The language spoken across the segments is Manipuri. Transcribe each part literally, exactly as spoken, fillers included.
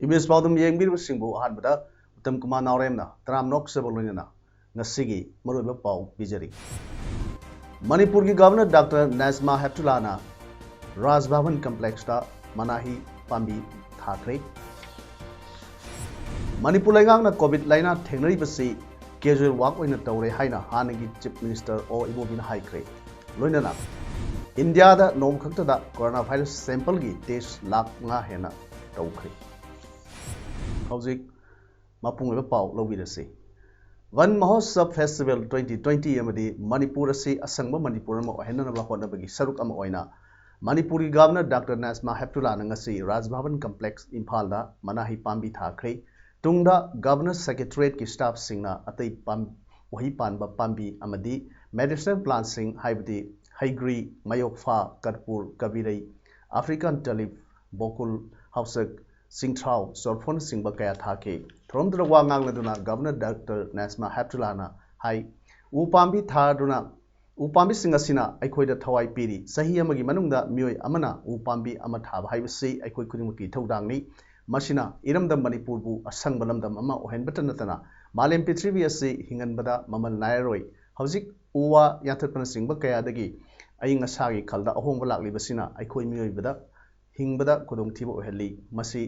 ꯏꯕꯤꯑꯦꯁ ꯄꯥꯎꯗꯝ ꯌꯦꯡꯕꯤꯔꯤꯕꯁꯤꯡꯕꯨ ꯑꯍꯥꯟꯕꯗ ꯎꯠꯇꯝ ꯀꯨꯃꯥꯔ ꯅꯥꯎꯔꯦꯝꯅ ꯇꯔꯥꯝꯅ ꯑꯣꯛꯆꯕ ꯂꯣꯏꯅꯅ ꯉꯁꯤꯒꯤ ꯃꯔꯨꯑꯣꯏꯕ ꯄꯥꯎ ꯄꯤꯖꯔꯤ꯫ ꯃꯅꯤꯄꯨꯔꯒꯤ ꯒꯚꯔꯅꯔ ꯗꯥꯛꯇꯔ ꯅꯥꯖꯃꯥ ꯍꯦꯞꯇꯨꯂꯥꯅ ꯔꯥꯖ ꯚꯕꯟ ꯀꯝꯄ꯭ꯂꯦꯛꯁꯇ ꯃꯅꯥꯍꯤ ꯄꯥꯝꯕꯤ ꯊꯥꯈ꯭ꯔꯦ꯫ ꯃꯅꯤꯄꯨꯔ ꯂꯩꯉꯥꯛꯅ ꯀꯣꯚꯤꯗ ꯂꯥꯏꯅꯥ ꯊꯦꯡꯅꯔꯤꯕꯁꯤ ꯀꯦꯖꯨꯋꯦꯜ ꯋꯥꯛ ꯑꯣꯏꯅ ꯇꯧꯔꯦ ꯍꯥꯏꯅ ꯍꯥꯟꯅꯒꯤ ꯆꯤꯐ ꯃꯤꯅꯤꯁꯇꯔ ꯑꯣ ꯏꯕꯣꯕꯤꯅ ꯍꯥꯏꯈ꯭ꯔꯦ꯫ ꯂꯣꯏꯅꯅ ꯏꯟꯗꯤꯌꯥꯗ ꯅꯣꯡꯃ ꯈꯛꯇꯗ ꯀꯣꯔꯣꯅꯥ ꯚꯥꯏꯔꯁ ꯁꯦꯝꯄꯜꯒꯤ ꯇꯦꯁ ꯂꯥꯈ ꯃꯉꯥ ꯍꯦꯟꯅ ꯇꯧꯈ꯭ꯔꯦ꯫ ꯍꯧꯖꯤꯛ ꯃꯄꯨꯡ ꯑꯣꯏꯕ ꯄꯥꯎ ꯂꯧꯕꯤꯔꯁꯤ꯫ ꯋꯟ ꯃꯍꯣꯠꯁꯕ ꯐꯦꯁꯇꯤꯚꯦꯜ ꯇ꯭ꯋꯦꯟꯇꯤ ꯇ꯭ꯋꯦꯟꯇꯤ ꯑꯃꯗꯤ ꯃꯅꯤꯄꯨꯔ ꯑꯁꯤ ꯑꯁꯪꯕ ꯃꯅꯤꯄꯨꯔ ꯑꯃ ꯑꯣꯏꯍꯟꯅꯅꯕ ꯍꯣꯠꯅꯕꯒꯤ ꯁꯔꯨꯛ ꯑꯃ ꯑꯣꯏꯅ ꯃꯅꯤꯄꯨꯔꯒꯤ ꯒꯚꯔꯅꯔ ꯗꯥꯛꯇꯔ ꯅꯥꯖꯃꯥ ꯍꯦꯞꯇꯨꯂꯥꯅ ꯉꯁꯤ ꯔꯥꯖ ꯚꯕꯟ ꯀꯝꯄ꯭ꯂꯦꯛꯁ ꯏꯝꯐꯥꯜꯗ ꯃꯅꯥꯍꯩ ꯄꯥꯝꯕꯤ ꯊꯥꯈ꯭ꯔꯦ꯫ ꯇꯨꯡꯗ ꯒꯚꯔꯅꯔ ꯁꯦꯀ꯭ꯔꯦꯇꯔꯤꯌꯦꯠꯀꯤ ꯁ꯭ꯇꯥꯐꯁꯤꯡꯅ ꯑꯇꯩ ꯄꯥꯝ-, ꯎꯍꯩ ꯄꯥꯟꯕ ꯄꯥꯝꯕꯤ ꯑꯃꯗꯤ ꯃꯦꯗꯤꯁꯤꯅꯦꯜ ꯄ꯭ꯂꯥꯟꯠꯁꯤꯡ, ꯍꯥꯏꯕꯗꯤ ꯍꯩꯒ꯭ꯔꯤ, ꯃꯌꯣꯛꯐꯥ, ꯀꯔꯄꯨꯔ, ꯀꯕꯤꯔꯩ, ꯑꯐ꯭ꯔꯤꯀꯥꯟ ꯇꯂꯤꯞ, ꯕꯣꯀꯨꯜ, ꯍꯥꯎꯁꯛ, ꯆꯤꯡꯊ꯭ꯔꯥꯎ, ꯆꯣꯔꯐꯣꯟꯅꯆꯤꯡꯕ ꯀꯌꯥ ꯊꯥꯈꯤ꯫ ꯊꯧꯔꯝꯗꯨꯗ ꯋꯥ ꯉꯥꯡꯂꯗꯨꯅ ꯒꯚꯔꯅꯔ ꯗꯥꯛꯇꯔ ꯅꯥꯖꯃꯥ ꯍꯦꯞꯇꯨꯂꯥꯅ ꯍꯥꯏ, ꯎ ꯄꯥꯝꯕꯤ ꯊꯥꯗꯨꯅ, ꯎ ꯄꯥꯝꯕꯤꯁꯤꯡ ꯑꯁꯤꯅ ꯑꯩꯈꯣꯏꯗ ꯊꯋꯥꯏ ꯄꯤꯔꯤ꯫ ꯆꯍꯤ ꯑꯃꯒꯤ ꯃꯅꯨꯡꯗ ꯃꯤꯑꯣꯏ ꯑꯃꯅ ꯎ ꯄꯥꯝꯕꯤ ꯑꯃ ꯊꯥꯕ ꯍꯥꯏꯕꯁꯤ ꯑꯩꯈꯣꯏ ꯈꯨꯗꯤꯡꯃꯛꯀꯤ ꯏꯊꯧꯗꯥꯡꯅꯤ꯫ ꯃꯁꯤꯅ ꯏꯔꯝꯗꯝ ꯃꯅꯤꯄꯨꯔꯕꯨ ꯑꯁꯪꯕ ꯂꯝꯗꯝ ꯑꯃ ꯑꯣꯏꯍꯟꯕꯇ ꯅꯠꯇꯅ ꯃꯥꯂꯦꯝ ꯄ꯭ꯔꯤꯊꯤꯕꯤ ꯑꯁꯤ ꯍꯤꯡꯍꯟꯕꯗ ꯃꯃꯜ ꯅꯥꯏꯔꯔꯣꯏ꯫ ꯍꯧꯖꯤꯛ ꯎ ꯋꯥ ꯌꯥꯟꯊꯠꯄꯅꯆꯤꯡꯕ ꯀꯌꯥꯗꯒꯤ ꯑꯏꯪ ꯑꯁꯥꯒꯤ ꯈꯜꯗ ꯑꯍꯣꯡꯕ ꯂꯥꯛꯂꯤꯕꯁꯤꯅ ꯑꯩꯈꯣꯏ ꯃꯤꯑꯣꯏꯕꯗ ꯍꯤꯡꯕꯗ ꯈꯨꯗꯣꯡꯊꯤꯕ ꯑꯣꯏꯍꯜꯂꯤ꯫ ꯃꯁꯤ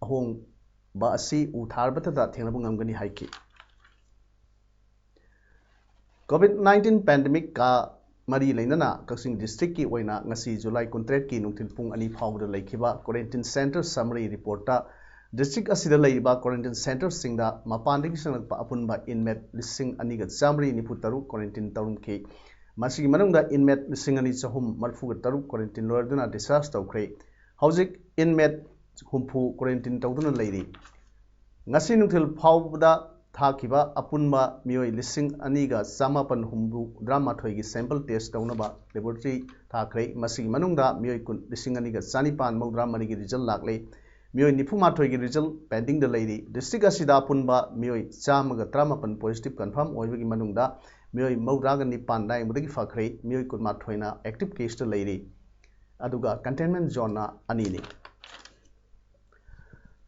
ꯑꯍꯣꯡꯕ ꯑꯁꯤ ꯎ ꯊꯥꯔꯕꯇꯗ ꯊꯦꯡꯅꯕ ꯉꯝꯒꯅꯤ ꯍꯥꯏꯈꯤ꯫ ꯀꯣꯚꯤꯗ ꯅꯥꯏꯟꯇꯤꯟ ꯄꯦꯟꯗꯦꯃꯤꯛꯀ ꯃꯔꯤ ꯂꯩꯅꯅ ꯀꯛꯆꯤꯡ ꯗꯤꯁꯇ꯭ꯔꯤꯛꯀꯤ ꯑꯣꯏꯅ ꯉꯁꯤ ꯖꯨꯂꯥꯏ ꯀꯨꯟꯇꯔꯦꯠꯀꯤ ꯅꯨꯡꯊꯤꯜ ꯄꯨꯡ ꯑꯅꯤ ꯐꯥꯎꯕꯗ ꯂꯩꯈꯤꯕ ꯀ꯭ꯋꯥꯔꯦꯟꯇꯤꯟ ꯁꯦꯟꯇꯔ ꯁꯝꯃꯔꯤ ꯔꯤꯄꯣꯔꯠꯇ ꯗꯤꯁꯇ꯭ꯔꯤꯛ ꯑꯁꯤꯗ ꯂꯩꯔꯤꯕ ꯀ꯭ꯋꯥꯔꯦꯟꯇꯤꯟ ꯁꯦꯟꯇꯔꯁꯤꯡꯗ ꯃꯄꯥꯟꯗꯒꯤ ꯆꯪꯂꯛꯄ ꯑꯄꯨꯟꯕ ꯏꯟꯃꯦꯠ ꯂꯤꯁꯤꯡ ꯑꯅꯤꯒ ꯆꯥꯃꯔꯤ ꯅꯤꯐꯨ ꯇꯔꯨꯛ ꯀ꯭ꯋꯥꯔꯦꯟꯇꯤꯟ ꯇꯧꯔꯝꯈꯤ꯫ ꯃꯁꯤꯒꯤ ꯃꯅꯨꯡꯗ ꯏꯟꯃꯦꯠ ꯂꯤꯁꯤꯡ ꯑꯅꯤ ꯆꯍꯨꯝ ꯃꯔꯤꯐꯨꯒ ꯇꯔꯨꯛ ꯀ꯭ꯋꯥꯔꯦꯟꯇꯤꯟ ꯂꯣꯏꯔꯗꯨꯅ ꯗꯤꯁꯆꯥꯔꯖ ꯇꯧꯈ꯭ꯔꯦ꯫ ꯍꯧꯖꯤꯛ ꯏꯟꯃꯦꯠ ꯍꯨꯝꯐꯨ ꯀ꯭ꯋꯥꯔꯦꯟꯇꯤꯟ ꯇꯧꯗꯨꯅ ꯂꯩꯔꯤ꯫ ꯉꯁꯤ ꯅꯨꯡꯊꯤꯜ ꯐꯥꯎꯕꯗ ꯊꯥꯈꯤꯕ ꯑꯄꯨꯟꯕ ꯃꯤꯑꯣꯏ ꯂꯤꯁꯤꯡ ꯑꯅꯤꯒ ꯆꯃꯥꯄꯟ ꯍꯨꯝꯐꯨꯇꯔꯥꯃꯥꯊꯣꯏꯒꯤ ꯁꯦꯝꯄꯜ ꯇꯦꯁ ꯇꯧꯅꯕ ꯂꯦꯕꯣꯔꯦꯇꯔꯤ ꯊꯥꯈ꯭ꯔꯦ꯫ ꯃꯁꯤꯒꯤ ꯃꯅꯨꯡꯗ ꯃꯤꯑꯣꯏ ꯀꯨꯟ, ꯂꯤꯁꯤꯡ ꯑꯅꯤꯒ ꯆꯅꯤꯄꯥꯟ ꯃꯧꯗ꯭ꯔꯥ ꯃꯔꯤꯒꯤ ꯔꯤꯖꯜ ꯂꯥꯛꯂꯦ꯫ ꯃꯤꯑꯣꯏ ꯅꯤꯐꯨ ꯃꯥꯊꯣꯏꯒꯤ ꯔꯤꯖꯜ ꯄꯦꯟꯗꯤꯡꯗ ꯂꯩꯔꯤ꯫ ꯗꯤꯁꯇ꯭ꯔꯤꯛ ꯑꯁꯤꯗ ꯑꯄꯨꯟꯕ ꯃꯤꯑꯣꯏ ꯆꯥꯝꯃꯒ ꯇꯔꯥꯃꯥꯄꯟ ꯄꯣꯖꯤꯇꯤꯚ ꯀꯟꯐꯥꯔꯝ ꯑꯣꯏꯕꯒꯤ ꯃꯅꯨꯡꯗ ꯃꯤꯑꯣꯏ ꯃꯧꯗ꯭ꯔꯥꯒ ꯅꯤꯄꯥꯟ ꯂꯥꯌꯦꯡꯕꯗꯒꯤ ꯐꯈ꯭ꯔꯦ꯫ ꯃꯤꯑꯣꯏ ꯀꯨꯟꯃꯥꯊꯣꯏꯅ ꯑꯦꯛꯇꯤꯚ ꯀꯦꯁꯇ ꯂꯩꯔꯤ꯫ ꯑꯗꯨꯒ ꯀꯟꯇꯦꯟꯃꯦꯟ ꯖꯣꯟꯅ ꯑꯅꯤꯅꯤ꯫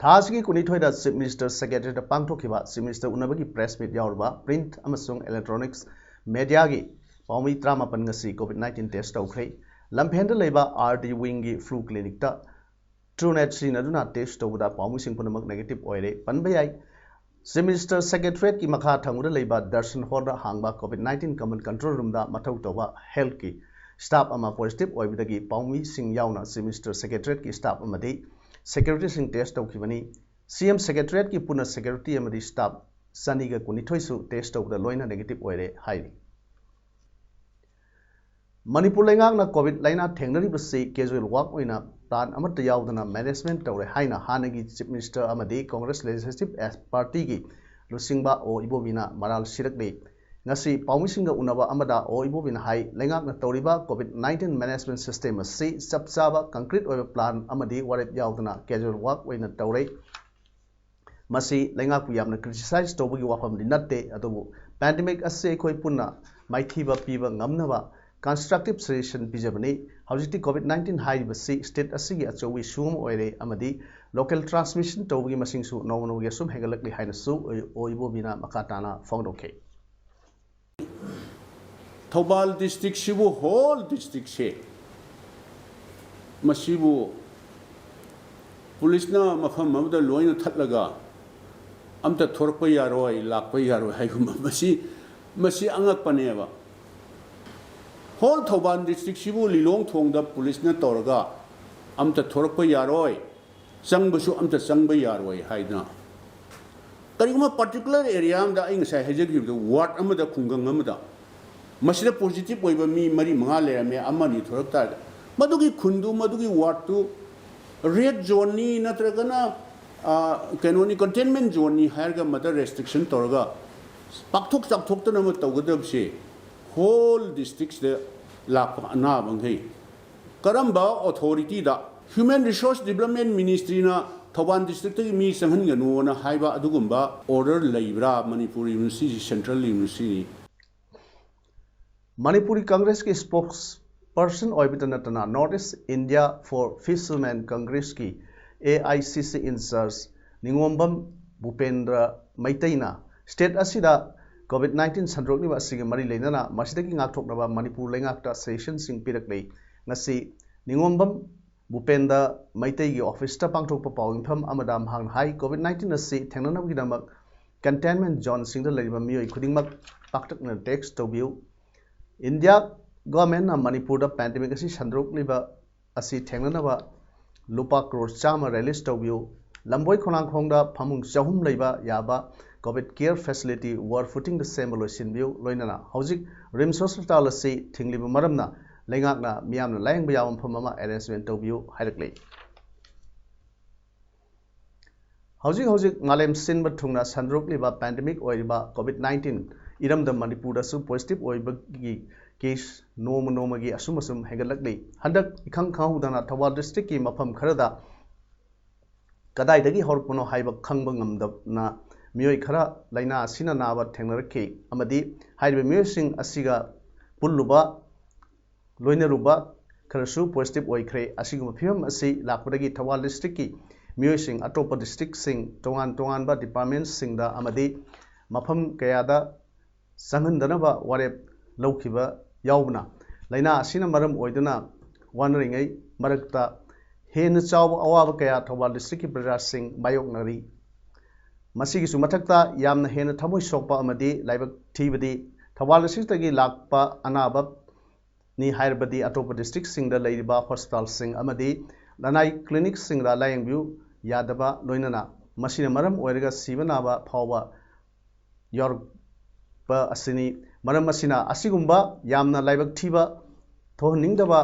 ꯊꯥ ꯑꯁꯤꯒꯤ ꯀꯨꯟꯅꯤꯊꯣꯏꯗ ꯆꯤꯐ ꯃꯤꯅꯤꯁꯇꯔ ꯁꯦꯀ꯭ꯔꯦꯇꯔꯤꯌꯦꯠꯇ ꯄꯥꯡꯊꯣꯛꯈꯤꯕ ꯆꯤꯐ ꯃꯤꯅꯤꯁꯇꯔ ꯎꯅꯕꯒꯤ ꯄ꯭ꯔꯦꯁ ꯃꯤꯠ ꯌꯥꯎꯔꯕ ꯄ꯭ꯔꯤꯟꯠ ꯑꯃꯁꯨꯡ ꯏꯂꯦꯛꯇ꯭ꯔꯣꯅꯤꯛꯁ ꯃꯦꯗꯤꯌꯥꯒꯤ ꯄꯥꯎꯃꯤ ꯇꯔꯥꯃꯥꯄꯟ ꯉꯁꯤ ꯀꯣꯚꯤꯗ ꯅꯥꯏꯟꯇꯤꯟ ꯇꯦꯁ ꯇꯧꯈ꯭ꯔꯦ꯫ ꯂꯝꯐꯦꯟꯗ ꯂꯩꯕ ꯑꯥꯔ ꯗꯤ ꯋꯤꯡꯒꯤ ꯐ꯭ꯂꯨ ꯀ꯭ꯂꯤꯅꯤꯛꯇ ꯇ꯭ꯔꯨꯅꯦꯠ ꯁꯤꯖꯤꯟꯅꯗꯨꯅ ꯇꯦꯁ ꯇꯧꯕꯗ ꯄꯥꯎꯃꯤꯁꯤꯡ ꯄꯨꯝꯅꯃꯛ ꯅꯦꯒꯦꯇꯤꯚ ꯑꯣꯏꯔꯦ꯫ ꯄꯟꯕ ꯌꯥꯏ, ꯆꯤꯐ ꯃꯤꯅꯤꯁꯇꯔ ꯁꯦꯀ꯭ꯔꯦꯇꯔꯤꯌꯦꯠꯀꯤ ꯃꯈꯥ ꯊꯪꯕꯗ ꯂꯩꯕ ꯗꯔꯁꯟ ꯍꯣꯜꯗ ꯍꯥꯡꯕ ꯀꯣꯚꯤꯗ ꯅꯥꯏꯟꯇꯤꯟ ꯀꯃꯟ ꯀꯟꯇ꯭ꯔꯣꯜ ꯔꯨꯝꯗ ꯃꯊꯧ ꯇꯧꯕ ꯍꯦꯜꯊꯀꯤ ꯁ꯭ꯇꯥꯐ ꯑꯃ ꯄꯣꯖꯤꯇꯤꯚ ꯑꯣꯏꯕꯗꯒꯤ ꯄꯥꯎꯃꯤꯁꯤꯡ ꯌꯥꯎꯅ ꯆꯤꯐ ꯃꯤꯅꯤꯁꯇꯔ ꯁꯦꯀ꯭ꯔꯦꯇꯔꯤꯌꯦꯠꯀꯤ ꯁ꯭ꯇꯥꯐ ꯑꯃꯗꯤ ꯁꯦꯀ꯭ꯌꯨꯔꯤꯇꯤꯁꯤꯡ ꯇꯦꯁ ꯇꯧꯈꯤꯕꯅꯤ꯫ ꯁꯤ ꯑꯦꯝ ꯁꯦꯀ꯭ꯔꯦꯇꯔꯤꯌꯦꯠꯀꯤ ꯄꯨꯟꯅ ꯁꯦꯀ꯭ꯌꯨꯔꯤꯇꯤ ꯑꯃꯗꯤ ꯁ꯭ꯇꯥꯐ ꯆꯅꯤꯒ ꯀꯨꯟꯅꯤꯊꯣꯏꯁꯨ ꯇꯦꯁ ꯇꯧꯕꯗ ꯂꯣꯏꯅ ꯅꯦꯒꯦꯇꯤꯚ ꯑꯣꯏꯔꯦ ꯍꯥꯏꯔꯤ꯫ ꯃꯅꯤꯄꯨꯔ ꯂꯩꯉꯥꯛꯅ ꯀꯣꯚꯤꯗ ꯂꯥꯏꯅꯥ ꯊꯦꯡꯅꯔꯤꯕꯁꯤ ꯀꯦꯖꯨꯋꯦꯜ ꯋꯥꯔꯛ ꯑꯣꯏꯅ ꯄ꯭ꯂꯥꯟ ꯑꯃꯠꯇ ꯌꯥꯎꯗꯅ ꯃꯦꯅꯦꯖꯃꯦꯟꯠ ꯇꯧꯔꯦ ꯍꯥꯏꯅ ꯍꯥꯟꯅꯒꯤ ꯆꯤꯐ ꯃꯤꯅꯤꯁꯇꯔ ꯑꯃꯗꯤ ꯀꯣꯡꯒ꯭ꯔꯦꯁ ꯂꯦꯖꯤꯁꯂꯦꯇꯤꯚ ꯄꯥꯔꯇꯤꯒꯤ ꯂꯨꯆꯤꯡꯕ ꯑꯣ ꯏꯕꯣꯕꯤꯅ ꯃꯔꯥꯜ ꯁꯤꯔꯛꯂꯤ꯫ ꯉꯁꯤ ꯄꯥꯎꯃꯤꯁꯤꯡꯒ ꯎꯅꯕ ꯑꯃꯗ ꯑꯣ ꯏꯕꯣꯕꯤꯅ ꯍꯥꯏ, ꯂꯩꯉꯥꯛꯅ ꯇꯧꯔꯤꯕ ꯀꯣꯚꯤꯗ ꯅꯥꯏꯟꯇꯤꯟ ꯃꯦꯅꯦꯖꯃꯦꯟꯠ ꯁꯤꯁꯇꯦꯝ ꯑꯁꯤ ꯆꯞ ꯆꯥꯕ ꯀꯪꯀ꯭ꯔꯤꯠ ꯑꯣꯏꯕ ꯄ꯭ꯂꯥꯟ ꯑꯃꯗꯤ ꯋꯥꯔꯦꯞ ꯌꯥꯎꯗꯅ ꯀꯦꯖꯨꯋꯦꯜ ꯋꯥꯔꯛ ꯑꯣꯏꯅ ꯇꯧꯔꯦ꯫ ꯃꯁꯤ ꯂꯩꯉꯥꯛꯄꯨ ꯌꯥꯝꯅ ꯀ꯭ꯔꯤꯇꯤꯁꯥꯏꯖ ꯇꯧꯕꯒꯤ ꯋꯥꯐꯝꯗꯤ ꯅꯠꯇꯦ, ꯑꯗꯨꯕꯨ ꯄꯦꯟꯗꯦꯃꯤꯛ ꯑꯁꯤ ꯑꯩꯈꯣꯏ ꯄꯨꯟꯅ ꯃꯥꯏꯊꯤꯕ ꯄꯤꯕ ꯉꯝꯅꯕ ꯀꯟꯁꯇ꯭ꯔꯛꯇꯤꯚ ꯁꯖꯦꯁꯟ ꯄꯤꯖꯕꯅꯤ꯫ ꯍꯧꯖꯤꯛꯇꯤ ꯀꯣꯚꯤꯗ ꯅꯥꯏꯟꯇꯤꯟ ꯍꯥꯏꯔꯤꯕꯁꯤ ꯁ꯭ꯇꯦꯠ ꯑꯁꯤꯒꯤ ꯑꯆꯧꯕ ꯏꯁꯨ ꯑꯃ ꯑꯣꯏꯔꯦ ꯑꯃꯗꯤ ꯂꯣꯀꯦꯜ ꯇ꯭ꯔꯥꯟꯁꯃꯤꯁꯟ ꯇꯧꯕꯒꯤ ꯃꯁꯤꯡꯁꯨ ꯅꯣꯡꯃ ꯅꯣꯡꯃꯒꯤ ꯑꯁꯨꯝ ꯍꯦꯟꯒꯠꯂꯛꯂꯤ ꯍꯥꯏꯅꯁꯨ ꯑꯣꯏ-, ꯑꯣ ꯏꯕꯣꯕꯤꯅ ꯃꯈꯥ ꯇꯥꯅ ꯐꯣꯡꯗꯣꯛꯈꯤ꯫ ꯊꯧꯕꯥꯜ ꯗꯤꯁꯇ꯭ꯔꯤꯛꯁꯤꯕꯨ, ꯍꯣꯜ ꯗꯤꯁꯇ꯭ꯔꯤꯛꯁꯦ, ꯃꯁꯤꯕꯨ ꯄꯨꯂꯤꯁꯅ ꯃꯐꯝ ꯑꯃꯗ ꯂꯣꯏꯅ ꯊꯠꯂꯒ ꯑꯝꯇ ꯊꯣꯔꯛꯄ ꯌꯥꯔꯣꯏ, ꯂꯥꯛꯄ ꯌꯥꯔꯣꯏ ꯍꯥꯏꯒꯨꯝꯕ, ꯃꯁꯤ, ꯃꯁꯤ ꯑꯉꯛꯄꯅꯦꯕ꯫ ꯍꯣꯜ ꯊꯧꯕꯥꯜ ꯗꯤꯁꯇ꯭ꯔꯤꯛꯁꯤꯕꯨ ꯂꯤꯂꯣꯡ ꯊꯣꯡꯗ ꯄꯨꯂꯤꯁꯅ ꯇꯧꯔꯒ ꯑꯝꯇ ꯊꯣꯔꯛꯄ ꯌꯥꯔꯣꯏ, ꯆꯪꯕꯁꯨ ꯑꯝꯇ ꯆꯪꯕ ꯌꯥꯔꯣꯏ ꯍꯥꯏꯗꯅ, ꯀꯔꯤꯒꯨꯝꯕ ꯄꯥꯔꯇꯤꯀꯨꯂꯔ ꯑꯦꯔꯤꯌꯥ ꯑꯃꯗ, ꯑꯩ ꯉꯁꯥꯏ ꯍꯥꯏꯖꯈꯤꯕꯗꯣ, ꯋꯥꯔꯗ ꯑꯃꯗ, ꯈꯨꯡꯒꯪ ꯑꯃꯗ ꯃꯁꯤꯗ ꯄꯣꯖꯤꯇꯤꯚ ꯑꯣꯏꯕ ꯃꯤ ꯃꯔꯤ ꯃꯉꯥ ꯂꯩꯔꯝꯃꯦ, ꯑꯃꯅꯤ ꯊꯣꯔꯛ ꯇꯥꯔꯗꯤ, ꯃꯗꯨꯒꯤ ꯈꯨꯟꯗꯨ, ꯃꯗꯨꯒꯤ ꯋꯥꯔꯗꯇꯨ ꯔꯦꯗ ꯖꯣꯟꯅꯤ ꯅꯠꯇ꯭ꯔꯒꯅ ꯀꯩꯅꯣꯅꯤ, ꯀꯟꯇꯦꯟꯃꯦꯟ ꯖꯣꯟꯅꯤ ꯍꯥꯏꯔꯒ ꯃꯗ ꯔꯦꯁꯇ꯭ꯔꯤꯛꯁꯟ ꯇꯧꯔꯒ ꯄꯥꯛꯊꯣꯛ ꯆꯥꯎꯊꯣꯛꯇꯅꯕ ꯇꯧꯒꯗꯕꯁꯦ ꯍꯣꯜ ꯗꯤꯁꯇ꯭ꯔꯤꯛꯁꯤꯗ ꯂꯥꯛꯄ ꯑꯅꯥꯕꯈꯩ ꯀꯔꯝꯕ ꯑꯣꯊꯣꯔꯤꯇꯤꯗ, ꯍ꯭ꯌꯨꯃꯦꯟ ꯔꯤꯁꯣꯔꯁ ꯗꯤꯕꯂꯞꯃꯦꯟ ꯃꯤꯅꯤꯁꯇ꯭ꯔꯤꯅ ꯊꯧꯕꯥꯜ ꯗꯤꯁꯇ꯭ꯔꯤꯛꯇꯒꯤ ꯃꯤ ꯆꯪꯍꯟꯒꯅꯨꯅ ꯍꯥꯏꯕ ꯑꯗꯨꯒꯨꯝꯕ ꯑꯣꯔꯗꯔ ꯂꯩꯕ꯭ꯔꯥ? ꯃꯅꯤꯄꯨꯔ ꯌꯨꯅꯤꯚꯔꯁꯤꯇꯤ ꯁꯦꯟꯇ꯭ꯔꯦꯜ ꯌꯨꯅꯤꯚꯔꯁꯤꯇꯤꯅꯤ꯫ ꯃꯅꯤꯄꯨꯔꯤ ꯀꯪꯒ꯭ꯔꯦꯁꯀꯤ ꯁ꯭ꯄꯣꯛꯁ ꯄꯔꯁꯟ ꯑꯣꯏꯕꯇ ꯅꯠꯇꯅ North East India for Fishermen Congressꯀꯤ, A I C C, in charge Ningombam Bhupendra ꯃꯩꯇꯩꯅ ꯁ꯭ꯇꯦꯠ ꯑꯁꯤꯗ ꯀꯣꯚꯤꯗ ꯅꯥꯏꯟꯇꯤꯟ ꯁꯟꯗꯣꯔꯛꯂꯤꯕ ꯑꯁꯤꯒ ꯃꯔꯤ ꯂꯩꯅꯅ ꯃꯁꯤꯗꯒꯤ ꯉꯥꯛꯊꯣꯛꯅꯕ ꯃꯅꯤꯄꯨꯔ ꯂꯩꯉꯥꯛꯇ ꯁꯖꯦꯁꯟꯁꯤꯡ ꯄꯤꯔꯛꯂꯤ꯫ ꯉꯁꯤ ꯅꯤꯉꯣꯝꯕꯝ ꯚꯨꯄꯦꯟꯗ꯭ꯔ ꯃꯩꯇꯩꯒꯤ ꯑꯣꯐꯤꯁꯇ ꯄꯥꯡꯊꯣꯛꯄ ꯄꯥꯎ ꯃꯤꯐꯝ ꯑꯃꯗ ꯃꯍꯥꯛꯅ ꯍꯥꯏ, ꯀꯣꯚꯤꯗ ꯅꯥꯏꯟꯇꯤꯟ ꯑꯁꯤ ꯊꯦꯡꯅꯅꯕꯒꯤꯗꯃꯛ ꯀꯟꯇꯦꯟꯃꯦꯟ ꯖꯣꯟꯁꯤꯡꯗ ꯂꯩꯔꯤꯕ ꯃꯤꯑꯣꯏ ꯈꯨꯗꯤꯡꯃꯛ ꯄꯥꯛꯇꯛꯅꯅ ꯇꯦꯁ ꯇꯧꯕꯤꯌꯨ꯫ ꯏꯟꯗꯤꯌꯥ ꯒꯣꯔꯃꯦꯟꯅ ꯃꯅꯤꯄꯨꯔꯗ ꯄꯦꯟꯗꯦꯃꯤꯛ ꯑꯁꯤ ꯁꯟꯗꯣꯔꯛꯂꯤꯕ ꯑꯁꯤ ꯊꯦꯡꯅꯅꯕ ꯂꯨꯄꯥ ꯀ꯭ꯔꯣꯔ ꯆꯥꯝꯃ ꯔꯤꯂꯤꯁ ꯇꯧꯕꯤꯌꯨ꯫ ꯂꯝꯕꯣꯏ ꯈꯣꯡꯅꯥꯡꯈꯣꯡꯗ ꯐꯃꯨꯡ ꯆꯍꯨꯝ ꯂꯩꯕ ꯌꯥꯕ ꯀꯣꯚꯤꯗ ꯀꯦꯌꯔ ꯐꯦꯁꯤꯂꯤꯇꯤ ꯋꯥꯔ ꯐꯨꯇꯤꯡꯗ ꯁꯦꯝꯕ ꯂꯣꯏꯁꯤꯟꯕꯤꯌꯨ꯫ ꯂꯣꯏꯅꯅ ꯍꯧꯖꯤꯛ ꯔꯤꯝꯁ ꯍꯣꯁꯄꯤꯇꯥꯜ ꯑꯁꯤ ꯊꯤꯡꯂꯤꯕ ꯃꯔꯝꯅ ꯂꯩꯉꯥꯛꯅ ꯃꯤꯌꯥꯝꯅ ꯂꯥꯌꯦꯡꯕ ꯌꯥꯕ ꯃꯐꯝ ꯑꯃ ꯑꯦꯔꯦꯟꯖꯃꯦꯟ ꯇꯧꯕꯤꯌꯨ ꯍꯥꯏꯔꯛꯂꯤ꯫ ꯍꯧꯖꯤꯛ ꯍꯧꯖꯤꯛ ꯃꯥꯂꯦꯝ ꯁꯤꯟꯕ ꯊꯨꯡꯅ ꯁꯟꯗꯣꯔꯛꯂꯤꯕ ꯄꯦꯟꯗꯦꯃꯤꯛ ꯑꯣꯏꯔꯤꯕ ꯀꯣꯚꯤꯗ ꯅꯥꯏꯟꯇꯤꯟ ꯏꯔꯝꯗꯝ ꯃꯅꯤꯄꯨꯔꯗꯁꯨ ꯄꯣꯖꯤꯇꯤꯚ ꯑꯣꯏꯕꯒꯤ ꯀꯦꯁ ꯅꯣꯡꯃ ꯅꯣꯡꯃꯒꯤ ꯑꯁꯨꯝ ꯑꯁꯨꯝ ꯍꯦꯟꯒꯠꯂꯛꯂꯤ꯫ ꯍꯟꯗꯛ ꯏꯈꯪ ꯈꯪꯍꯧꯗꯅ ꯊꯧꯕꯥꯜ ꯗꯤꯁꯇ꯭ꯔꯤꯛꯀꯤ ꯃꯐꯝ ꯈꯔꯗ ꯀꯗꯥꯏꯗꯒꯤ ꯍꯧꯔꯛꯄꯅꯣ ꯍꯥꯏꯕ ꯈꯪꯕ ꯉꯝꯗꯅ ꯃꯤꯑꯣꯏ ꯈꯔ ꯂꯥꯏꯅꯥ ꯑꯁꯤꯅ ꯅꯥꯕ ꯊꯦꯡꯅꯔꯛꯈꯤ ꯑꯃꯗꯤ ꯍꯥꯏꯔꯤꯕ ꯃꯤꯑꯣꯏꯁꯤꯡ ꯑꯁꯤꯒ ꯄꯨꯜꯂꯨꯕ, ꯂꯣꯏꯅꯔꯨꯕ ꯈꯔꯁꯨ ꯄꯣꯖꯤꯇꯤꯚ ꯑꯣꯏꯈ꯭ꯔꯦ꯫ ꯑꯁꯤꯒꯨꯝꯕ ꯐꯤꯕꯝ ꯑꯁꯤ ꯂꯥꯛꯄꯗꯒꯤ ꯊꯧꯕꯥꯜ ꯗꯤꯁꯇ꯭ꯔꯤꯛꯀꯤ ꯃꯤꯑꯣꯏꯁꯤꯡ ꯑꯇꯣꯞꯄ ꯗꯤꯁꯇ꯭ꯔꯤꯛꯁꯤꯡ, ꯇꯣꯉꯥꯟ ꯇꯣꯉꯥꯟꯕ ꯗꯤꯄꯥꯔꯠꯃꯦꯟꯁꯤꯡꯗ ꯑꯃꯗꯤ ꯃꯐꯝ ꯀꯌꯥꯗ ꯆꯪꯍꯟꯗꯅꯕ ꯋꯥꯔꯦꯞ ꯂꯧꯈꯤꯕ ꯌꯥꯎꯕꯅ, ꯂꯥꯏꯅꯥ ꯑꯁꯤꯅ ꯃꯔꯝ ꯑꯣꯏꯗꯨꯅ ꯋꯥꯅꯔꯤꯉꯩ ꯃꯔꯛꯇ ꯍꯦꯟꯅ ꯆꯥꯎꯕ ꯑꯋꯥꯕ ꯀꯌꯥ ꯊꯧꯕꯥꯜ ꯗꯤꯁꯇ꯭ꯔꯤꯛꯀꯤ ꯄ꯭ꯔꯖꯥꯁꯤꯡ ꯃꯥꯌꯣꯛꯅꯔꯤ꯫ ꯃꯁꯤꯒꯤꯁꯨ ꯃꯊꯛꯇ ꯌꯥꯝꯅ ꯍꯦꯟꯅ ꯊꯃꯣꯏ ꯁꯣꯛꯄ ꯑꯃꯗꯤ ꯂꯥꯏꯕꯛ ꯊꯤꯕꯗꯤ ꯊꯧꯕꯥꯜ ꯗꯤꯁꯇ꯭ꯔꯤꯛꯇꯒꯤ ꯂꯥꯛꯄ ꯑꯅꯥꯕꯅꯤ ꯍꯥꯏꯔꯕꯗꯤ ꯑꯇꯣꯞꯄ ꯗꯤꯁꯇ꯭ꯔꯤꯛꯁꯤꯡꯗ ꯂꯩꯔꯤꯕ ꯍꯣꯁꯄꯤꯇꯥꯜꯁꯤꯡ ꯑꯃꯗꯤ ꯂꯅꯥꯏ ꯀ꯭ꯂꯤꯅꯤꯛꯁꯤꯡꯗ ꯂꯥꯌꯦꯡꯕꯤꯌꯨ ꯌꯥꯗꯕ, ꯂꯣꯏꯅꯅ ꯃꯁꯤꯅ ꯃꯔꯝ ꯑꯣꯏꯔꯒ ꯁꯤꯕ ꯅꯥꯕ ꯐꯥꯎꯕ ꯌꯥꯎꯔꯛꯄ ꯑꯁꯤꯅꯤ꯫ ꯃꯔꯝ ꯑꯁꯤꯅ ꯑꯁꯤꯒꯨꯝꯕ ꯌꯥꯝꯅ ꯂꯥꯏꯕꯛ ꯊꯤꯕ, ꯊꯣꯛꯍꯟꯅꯤꯡꯗꯕ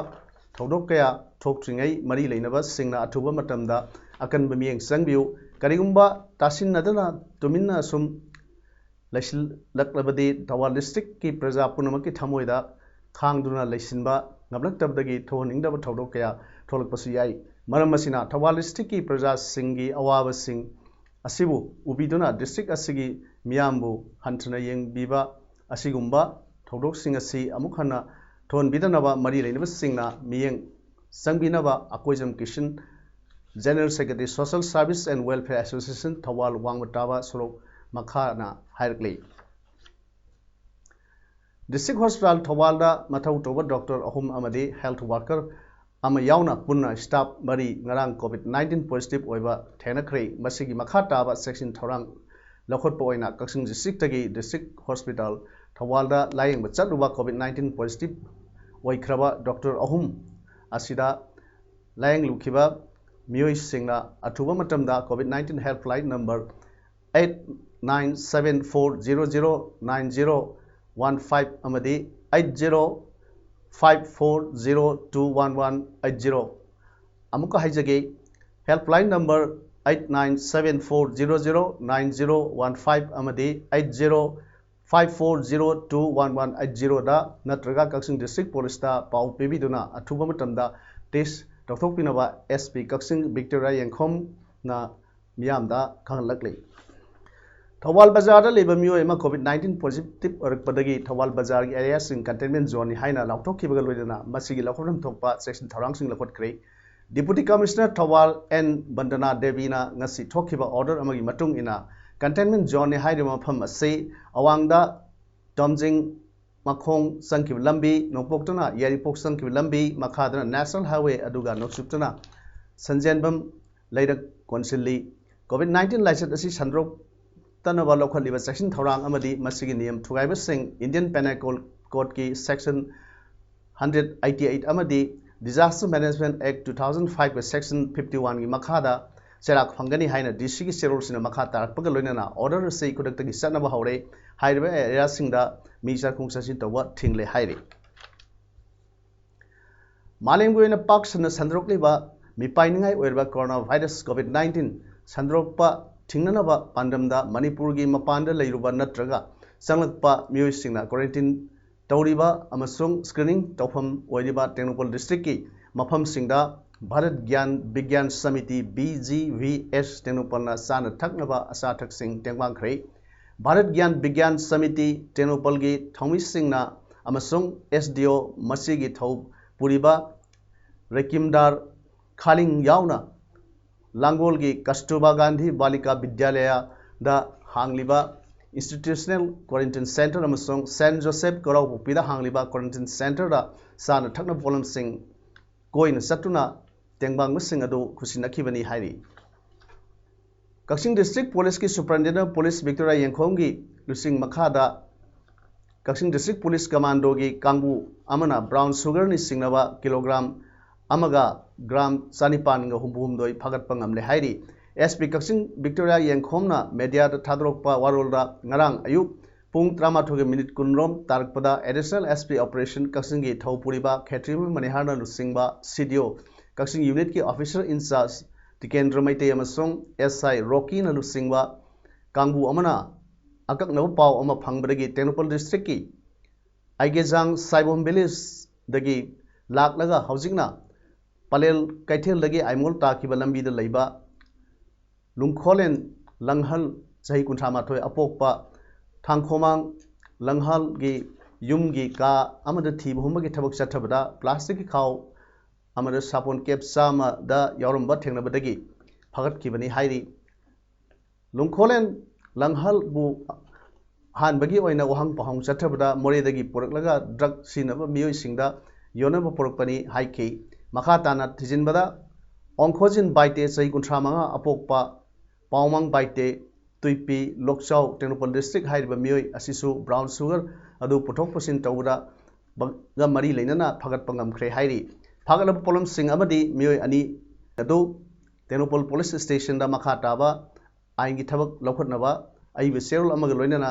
ꯊꯧꯗꯣꯛ ꯀꯌꯥ ꯊꯣꯛꯇ꯭ꯔꯤꯉꯩ ꯃꯔꯤ ꯂꯩꯅꯕꯁꯤꯡꯅ ꯑꯊꯨꯕ ꯃꯇꯝꯗ ꯑꯀꯟꯕ ꯃꯤꯠꯌꯦꯡ ꯆꯪꯕꯤꯌꯨ꯫ ꯀꯔꯤꯒꯨꯝꯕ ꯇꯥꯁꯤꯟꯅꯗꯨꯅ ꯇꯨꯃꯤꯟꯅ ꯁꯨꯝ ꯂꯩꯁꯤꯜꯂꯛꯂꯕꯗꯤ ꯊꯧꯕꯥꯜ ꯗꯤꯁꯇ꯭ꯔꯤꯛꯀꯤ ꯄ꯭ꯔꯖꯥ ꯄꯨꯝꯅꯃꯛꯀꯤ ꯊꯃꯣꯏꯗ ꯈꯥꯡꯗꯨꯅ ꯂꯩꯁꯤꯟꯕ ꯉꯝꯂꯛꯇꯕꯗꯒꯤ ꯊꯣꯛꯍꯟꯅꯤꯡꯗꯕ ꯊꯧꯗꯣꯛ ꯀꯌꯥ ꯊꯣꯛꯂꯛꯄꯁꯨ ꯌꯥꯏ꯫ ꯃꯔꯝ ꯑꯁꯤꯅ ꯊꯧꯕꯥꯜ ꯗꯤꯁꯇ꯭ꯔꯤꯛꯀꯤ ꯄ꯭ꯔꯖꯥꯁꯤꯡꯒꯤ ꯑꯋꯥꯕꯁꯤꯡ ꯑꯁꯤꯕꯨ ꯎꯕꯤꯗꯨꯅ ꯗꯤꯁꯇ꯭ꯔꯤꯛ ꯑꯁꯤꯒꯤ ꯃꯤꯌꯥꯝꯕꯨ ꯍꯟꯊꯅ ꯌꯦꯡꯕꯤꯕ ꯑꯁꯤꯒꯨꯝꯕ ꯊꯧꯗꯣꯛꯁꯤꯡ ꯑꯁꯤ ꯑꯃꯨꯛ ꯍꯟꯅ ꯊꯣꯛꯍꯟꯕꯤꯗꯅꯕ ꯃꯔꯤ ꯂꯩꯅꯕꯁꯤꯡꯅ ꯃꯤꯠꯌꯦꯡ ꯆꯪꯕꯤꯅꯕ Akoijam Kisan, General Secretary, Social Service and Welfare Association, Thoubal ꯋꯥꯡꯃ ꯇꯥꯕ ꯁꯣꯔꯣꯛ ꯃꯈꯥꯅ ꯍꯥꯏꯔꯛꯂꯤ꯫ ꯗꯤꯁꯇ꯭ꯔꯤꯛ ꯍꯣꯁꯄꯤꯇꯥꯜ ꯊꯧꯕꯥꯜꯗ ꯃꯊꯧ ꯇꯧꯕ ꯗꯣꯛꯇꯔ ꯑꯍꯨꯝ ꯑꯃꯗꯤ ꯍꯦꯜꯊ ꯋꯥꯔꯀꯔ ꯑꯃ ꯌꯥꯎꯅ ꯄꯨꯟꯅ ꯁ꯭ꯇꯥꯐ ꯃꯔꯤ ꯉꯔꯥꯡ ꯀꯣꯚꯤꯗ ꯅꯥꯏꯟꯇꯤꯟ ꯄꯣꯖꯤꯇꯤꯚ ꯑꯣꯏꯕ ꯊꯦꯡꯅꯈ꯭ꯔꯦ꯫ ꯃꯁꯤꯒꯤ ꯃꯈꯥ ꯇꯥꯕ ꯆꯦꯛꯁꯤꯟ ꯊꯧꯔꯥꯡ ꯂꯧꯈꯠꯄ ꯑꯣꯏꯅ ꯀꯛꯆꯤꯡ ꯗꯤꯁꯇ꯭ꯔꯤꯛꯇꯒꯤ ꯗꯤꯁꯇ꯭ꯔꯤꯛ ꯍꯣꯁꯄꯤꯇꯥꯜ ꯊꯧꯕꯥꯜꯗ ꯂꯥꯌꯦꯡꯕ ꯆꯠꯂꯨꯕ ꯀꯣꯚꯤꯗ ꯅꯥꯏꯟꯇꯤꯟ ꯄꯣꯖꯤꯇꯤꯚ ꯑꯣꯏꯈ꯭ꯔꯕ ꯗꯣꯛꯇꯔ ꯑꯍꯨꯝ ꯑꯁꯤꯗ ꯂꯥꯌꯦꯡꯂꯨꯈꯤꯕ ꯃꯤꯑꯣꯏꯁꯤꯡꯅ ꯑꯊꯨꯕ ꯃꯇꯝꯗ covid nineteen helpline number eight nine seven four zero zero nine zero one five ꯑꯃꯗꯤ eight zero five four zero two one one eight zero. ꯑꯃꯨꯛꯀ ꯍꯥꯏꯖꯒꯦ, helpline number eight nine seven four zero zero nine zero one five ꯑꯃꯗꯤ eight zero five four zero two one one eight ꯖꯤꯔꯣꯗ ꯅꯠꯇ꯭ꯔꯒ ꯀꯛꯆꯤꯡ ꯗꯤꯁꯇ꯭ꯔꯤꯛ ꯄꯨꯂꯤꯁꯇ ꯄꯥꯎ ꯄꯤꯕꯤꯗꯨꯅ ꯑꯊꯨꯕ ꯃꯇꯝꯗ ꯇꯦꯁ ꯇꯧꯊꯣꯛꯄꯤꯅꯕ ꯑꯦꯁ ꯄꯤ ꯀꯛꯆꯤꯡ ꯕꯤꯛꯇꯣꯔꯤꯌꯥ ꯌꯦꯡꯈꯣꯝꯅ ꯃꯤꯌꯥꯝꯗ ꯈꯪꯍꯜꯂꯛꯂꯤ꯫ ꯊꯧꯕꯥꯜ ꯕꯖꯥꯔꯗ ꯂꯩꯕ ꯃꯤꯑꯣꯏ ꯑꯃ ꯀꯣꯚꯤꯗ ꯅꯥꯏꯟꯇꯤꯟ ꯄꯣꯖꯤꯇꯤꯚ ꯑꯣꯏꯔꯛꯄꯗꯒꯤ ꯊꯧꯕꯥꯜ ꯕꯖꯥꯔꯒꯤ ꯑꯦꯔꯤꯌꯥꯁꯤꯡ ꯀꯟꯇꯦꯟꯃꯦꯟ ꯖꯣꯟꯅꯤ ꯍꯥꯏꯅ ꯂꯥꯎꯊꯣꯛꯈꯤꯕꯒ ꯂꯣꯏꯅꯅ ꯃꯁꯤꯒꯤ ꯂꯧꯈꯠꯐꯝ ꯊꯣꯛꯄ ꯆꯦꯛꯁꯤꯟ ꯊꯧꯔꯥꯡꯁꯤꯡ ꯂꯧꯈꯠꯈ꯭ꯔꯦ꯫ ꯗꯤꯄꯨꯇꯤ ꯀꯃꯤꯁꯅꯔ ꯊꯧꯕꯥꯜ ꯑꯦꯟ ꯕꯟꯗꯅꯥ ꯗꯦꯕꯤꯅ ꯉꯁꯤ ꯊꯣꯛꯈꯤꯕ ꯑꯣꯔꯗꯔ ꯑꯃꯒꯤ ꯃꯇꯨꯡ ꯏꯟꯅ ꯀꯟꯇꯦꯟꯃꯦꯟ ꯖꯣꯟꯅꯤ ꯍꯥꯏꯔꯤꯕ ꯃꯐꯝ ꯑꯁꯤ ꯑꯋꯥꯡꯗ ꯇꯣꯝꯖꯤꯡ ꯃꯈꯣꯡ ꯆꯪꯈꯤꯕ ꯂꯝꯕꯤ, ꯅꯣꯡꯄꯣꯛꯇꯅ ꯌꯥꯏꯔꯤꯄꯣꯛ ꯆꯪꯈꯤꯕ ꯂꯝꯕꯤ, ꯃꯈꯥꯗꯅ ꯅꯦꯁꯅꯦꯜ ꯍꯥꯏꯋꯦ, ꯑꯗꯨꯒ ꯅꯣꯡꯆꯨꯞꯇꯅ ꯁꯟꯖꯦꯟꯕꯝ ꯂꯩꯔꯛ ꯀꯣꯟꯁꯤꯜꯂꯤ꯫ ꯀꯣꯚꯤꯗ ꯅꯥꯏꯟꯇꯤꯟ ꯂꯥꯏꯆꯠ ꯑꯁꯤ ꯁꯟꯗꯣꯛꯇꯅꯕ ꯂꯧꯈꯠꯂꯤꯕ ꯆꯦꯛꯁꯤꯟ ꯊꯧꯔꯥꯡ ꯑꯃꯗꯤ ꯃꯁꯤꯒꯤ ꯅꯤꯌꯝ ꯊꯨꯒꯥꯏꯕꯁꯤꯡ ꯏꯟꯗꯤꯌꯟ ꯄꯦꯅꯦꯜ ꯀꯣꯗꯀꯤ ꯁꯦꯛꯁꯟ ꯍꯟꯗ꯭ꯔꯦꯗ ꯑꯩꯠꯇꯤ ꯑꯩꯠ ꯑꯃꯗꯤ Disaster Management Act two thousand five ꯀꯤ ꯁꯦꯛꯁꯟ ꯐꯤꯐꯇꯤ ꯋꯥꯟꯒꯤ ꯃꯈꯥꯗ ꯆꯩꯔꯥꯛ ꯐꯪꯒꯅꯤ ꯍꯥꯏꯅ ꯗꯤ ꯁꯤꯒꯤ ꯆꯦꯔꯣꯜꯁꯤꯡꯅ ꯃꯈꯥ ꯇꯥꯔꯛꯄꯒ ꯂꯣꯏꯅꯅ ꯑꯣꯔꯗꯔ ꯑꯁꯤ ꯈꯨꯗꯛꯇꯒꯤ ꯆꯠꯅꯕ ꯍꯧꯔꯦ꯫ ꯍꯥꯏꯔꯤꯕ ꯑꯦꯔꯤꯌꯥꯁꯤꯡꯗ ꯃꯤ ꯆꯥꯛꯈꯨꯝ ꯆꯪꯁꯤꯟ ꯇꯧꯕ ꯊꯤꯡꯂꯦ ꯍꯥꯏꯔꯤ꯫ ꯃꯥꯂꯦꯝꯒꯤ ꯑꯣꯏꯅ ꯄꯥꯛ ꯁꯟꯅ ꯁꯟꯗꯣꯔꯛꯂꯤꯕ ꯃꯤꯄꯥꯏꯅꯤꯡꯉꯥꯏ ꯑꯣꯏꯔꯤꯕ corona virus COVID nineteen ꯁꯟꯗꯣꯔꯛꯄ ꯊꯤꯡꯅꯅꯕ ꯄꯥꯟꯗꯝꯗ ꯃꯅꯤꯄꯨꯔꯒꯤ ꯃꯄꯥꯟꯗ ꯂꯩꯔꯨꯕ ꯅꯠꯇ꯭ꯔꯒ ꯆꯪꯂꯛꯄ ꯃꯤꯑꯣꯏꯁꯤꯡꯅ quarantine ꯇꯧꯔꯤꯕ ꯑꯃꯁꯨꯡ screening ꯇꯧꯐꯝ ꯑꯣꯏꯔꯤꯕ ꯇꯦꯡꯅꯧꯄꯜ districtꯀꯤ ꯃꯐꯝꯁꯤꯡꯗ ꯚꯥꯔꯠ ꯒ꯭ꯌꯥꯟ ꯕꯤꯒ꯭ꯌꯥꯟ samiti, B G V S, ꯇꯦꯡꯅꯧꯄꯜꯅ ꯆꯥꯅ ꯊꯛꯅꯕ ꯑꯆꯥ ꯑꯊꯛꯁꯤꯡ ꯇꯦꯡꯕꯥꯡꯈ꯭ꯔꯦ꯫ ꯚꯥꯔꯠ ꯒ꯭ꯌꯥꯟ ꯕꯤꯒ꯭ꯌꯥꯟ ꯁꯃꯤꯇꯤ ꯇꯦꯡꯅꯧꯄꯜꯒꯤ ꯊꯧꯃꯤꯁꯤꯡꯅ ꯑꯃꯁꯨꯡ S D O ꯃꯁꯤꯒꯤ ꯊꯧ ꯄꯨꯔꯤꯕ ꯔꯦꯀꯤꯝꯗꯥꯔ ꯈꯥꯂꯤꯡ ꯌꯥꯎꯅ ꯂꯥꯡꯒꯣꯜꯒꯤ ꯀꯁꯇꯨꯔꯕꯥ ꯒꯥꯟꯙꯤ ꯕꯥꯂꯤꯀꯥ ꯕꯤꯗ꯭ꯌꯥꯂꯌꯥꯗ ꯍꯥꯡꯂꯤꯕ institutional quarantine center ꯑꯃꯁꯨꯡ Saint Joseph ꯀꯔꯥꯎꯄꯣꯛꯄꯤꯗ ꯍꯥꯡꯂꯤꯕ quarantine centreꯗ ꯆꯥꯅ ꯊꯛꯅꯕ ꯄꯣꯠꯂꯝꯁꯤꯡ ꯀꯣꯏꯅ ꯆꯠꯇꯨꯅ ꯇꯦꯡꯕꯥꯡꯕꯁꯤꯡ ꯑꯗꯨ ꯈꯨꯠꯁꯤꯟꯅꯈꯤꯕꯅꯤ ꯍꯥꯏꯔꯤ꯫ ꯀꯛꯆꯤꯡ district policeꯀꯤ superintendent of police ꯕꯤꯛꯇꯣꯔꯤꯌꯥ ꯌꯦꯡꯈꯣꯝꯒꯤ ꯂꯨꯆꯤꯡ ꯃꯈꯥꯗ ꯀꯛꯆꯤꯡ district police commandoꯒꯤ ꯀꯥꯡꯕꯨ ꯑꯃꯅ brown sugarꯅ ꯆꯤꯡꯅꯕ kilogram ꯑꯃꯒ gram ꯆꯅꯤꯄꯥꯟꯒ ꯍꯨꯝꯐꯨ ꯍꯨꯝꯗꯣꯏ ꯐꯥꯒꯠꯄ ꯉꯝꯂꯦ ꯍꯥꯏꯔꯤ꯫ S P ꯀꯛꯆꯤꯡ ꯕꯤꯛꯇꯣꯔꯤꯌꯥ ꯌꯦꯡꯈꯣꯝꯅ mediaꯗ ꯊꯥꯗꯣꯔꯛꯄ ꯋꯥꯔꯣꯜꯗ ꯉꯔꯥꯡ ꯑꯌꯨꯛ ꯄꯨꯡ ꯇꯔꯥꯃꯥꯊꯣꯏꯒ minute ꯀꯨꯟꯔꯣꯝ ꯇꯥꯔꯛꯄꯗ Additional S P Operation ꯀꯛꯆꯤꯡꯒꯤ ꯊꯧ ꯄꯨꯔꯤꯕ ꯈꯦꯇ꯭ꯔꯤꯃꯌꯨꯝ ꯃꯅꯤꯍꯥꯔꯅ ꯂꯨꯆꯤꯡꯕ C D O Kakching unitꯀꯤ officer in charge Tikendra Meitei ꯑꯃꯁꯨꯡ S I ꯔꯣꯀꯤꯅ ꯂꯨꯆꯤꯡꯕ ꯀꯥꯡꯕꯨ ꯑꯃꯅ ꯑꯀꯛꯅꯕ ꯄꯥꯎ ꯑꯃ ꯐꯪꯕꯗꯒꯤ ꯇꯦꯡꯅꯧꯄꯜ districtꯀꯤ ꯑꯥꯏꯒꯦꯖꯥꯡ ꯁꯥꯏꯕꯣꯝ villageꯗꯒꯤ ꯂꯥꯛꯂꯒ ꯍꯧꯖꯤꯛꯅ ꯄꯂꯦꯜ ꯀꯩꯊꯦꯜꯗꯒꯤ ꯑꯥꯏꯃꯣꯜ ꯇꯥꯈꯤꯕ ꯂꯝꯕꯤꯗ ꯂꯩꯕ ꯂꯨꯡꯈꯣꯂꯦꯟ ꯂꯪꯍꯜ, ꯆꯍꯤ ꯀꯨꯟꯊ꯭ꯔꯥ ꯃꯥꯊꯣꯏ ꯑꯄꯣꯛꯄ, ꯊꯥꯡꯈꯣꯃꯥꯡ ꯂꯪꯍꯜꯒꯤ ꯌꯨꯝꯒꯤ ꯀꯥ ꯑꯃꯗ ꯊꯤꯕ ꯍꯨꯝꯕꯒꯤ ꯊꯕꯛ ꯆꯠꯊꯕꯗ plasticꯀꯤ ꯈꯥꯎ ꯑꯃꯗ ꯁꯥꯄꯣꯟ cap ꯆꯥꯝꯃꯗ ꯌꯥꯎꯔꯝꯕ ꯊꯦꯡꯅꯕꯗꯒꯤ ꯐꯒꯠꯈꯤꯕꯅꯤ ꯍꯥꯏꯔꯤ꯫ ꯂꯨꯡꯈꯣꯂꯦꯟ ꯂꯪꯍꯜꯕꯨ ꯑꯍꯥꯟꯕꯒꯤ ꯑꯣꯏꯅ ꯋꯥꯍꯪ ꯄꯥꯎꯍꯪ ꯆꯠꯊꯕꯗ ꯃꯣꯔꯦꯗꯒꯤ ꯄꯨꯔꯛꯂꯒ drug ꯁꯤꯖꯤꯟꯅꯕ ꯃꯤꯑꯣꯏꯁꯤꯡꯗ ꯌꯣꯟꯅꯕ ꯄꯨꯔꯛꯄꯅꯤ ꯍꯥꯏꯈꯤ꯫ ꯃꯈꯥ ꯇꯥꯅ ꯊꯤꯖꯤꯟꯕꯗ ꯑꯣꯡꯈꯣꯖꯤꯟ ꯕꯥꯏꯇꯦ, ꯆꯍꯤ ꯀꯨꯟꯊ꯭ꯔꯥ ꯃꯉꯥ ꯑꯄꯣꯛꯄ, ꯄꯥꯎꯃꯥꯡ ꯕꯥꯏꯇꯦ, ꯇꯨꯏꯄꯤ, ꯂꯣꯛꯆꯥꯎ, ꯇꯦꯡꯅꯧꯄꯜ district ꯍꯥꯏꯔꯤꯕ ꯃꯤꯑꯣꯏ ꯑꯁꯤꯁꯨ brown sugar ꯑꯗꯨ ꯄꯨꯊꯣꯛ ꯄꯨꯁꯤꯟ ꯇꯧꯕꯗ ꯕ-, ꯒ ꯃꯔꯤ ꯂꯩꯅꯅ ꯐꯥꯒꯠꯄ ꯉꯝꯈ꯭ꯔꯦ ꯍꯥꯏꯔꯤ꯫ ꯐꯥꯒꯠꯂꯕ ꯄꯣꯠꯂꯝꯁꯤꯡ ꯑꯃꯗꯤ ꯃꯤꯑꯣꯏ ꯑꯅꯤ ꯑꯗꯨ ꯇꯦꯡꯅꯧꯄꯜ police stationꯗ ꯃꯈꯥ ꯇꯥꯕ ꯑꯥꯏꯟꯒꯤ ꯊꯕꯛ ꯂꯧꯈꯠꯅꯕ ꯑꯏꯕ ꯆꯦꯔꯣꯜ ꯑꯃꯒ ꯂꯣꯏꯅꯅ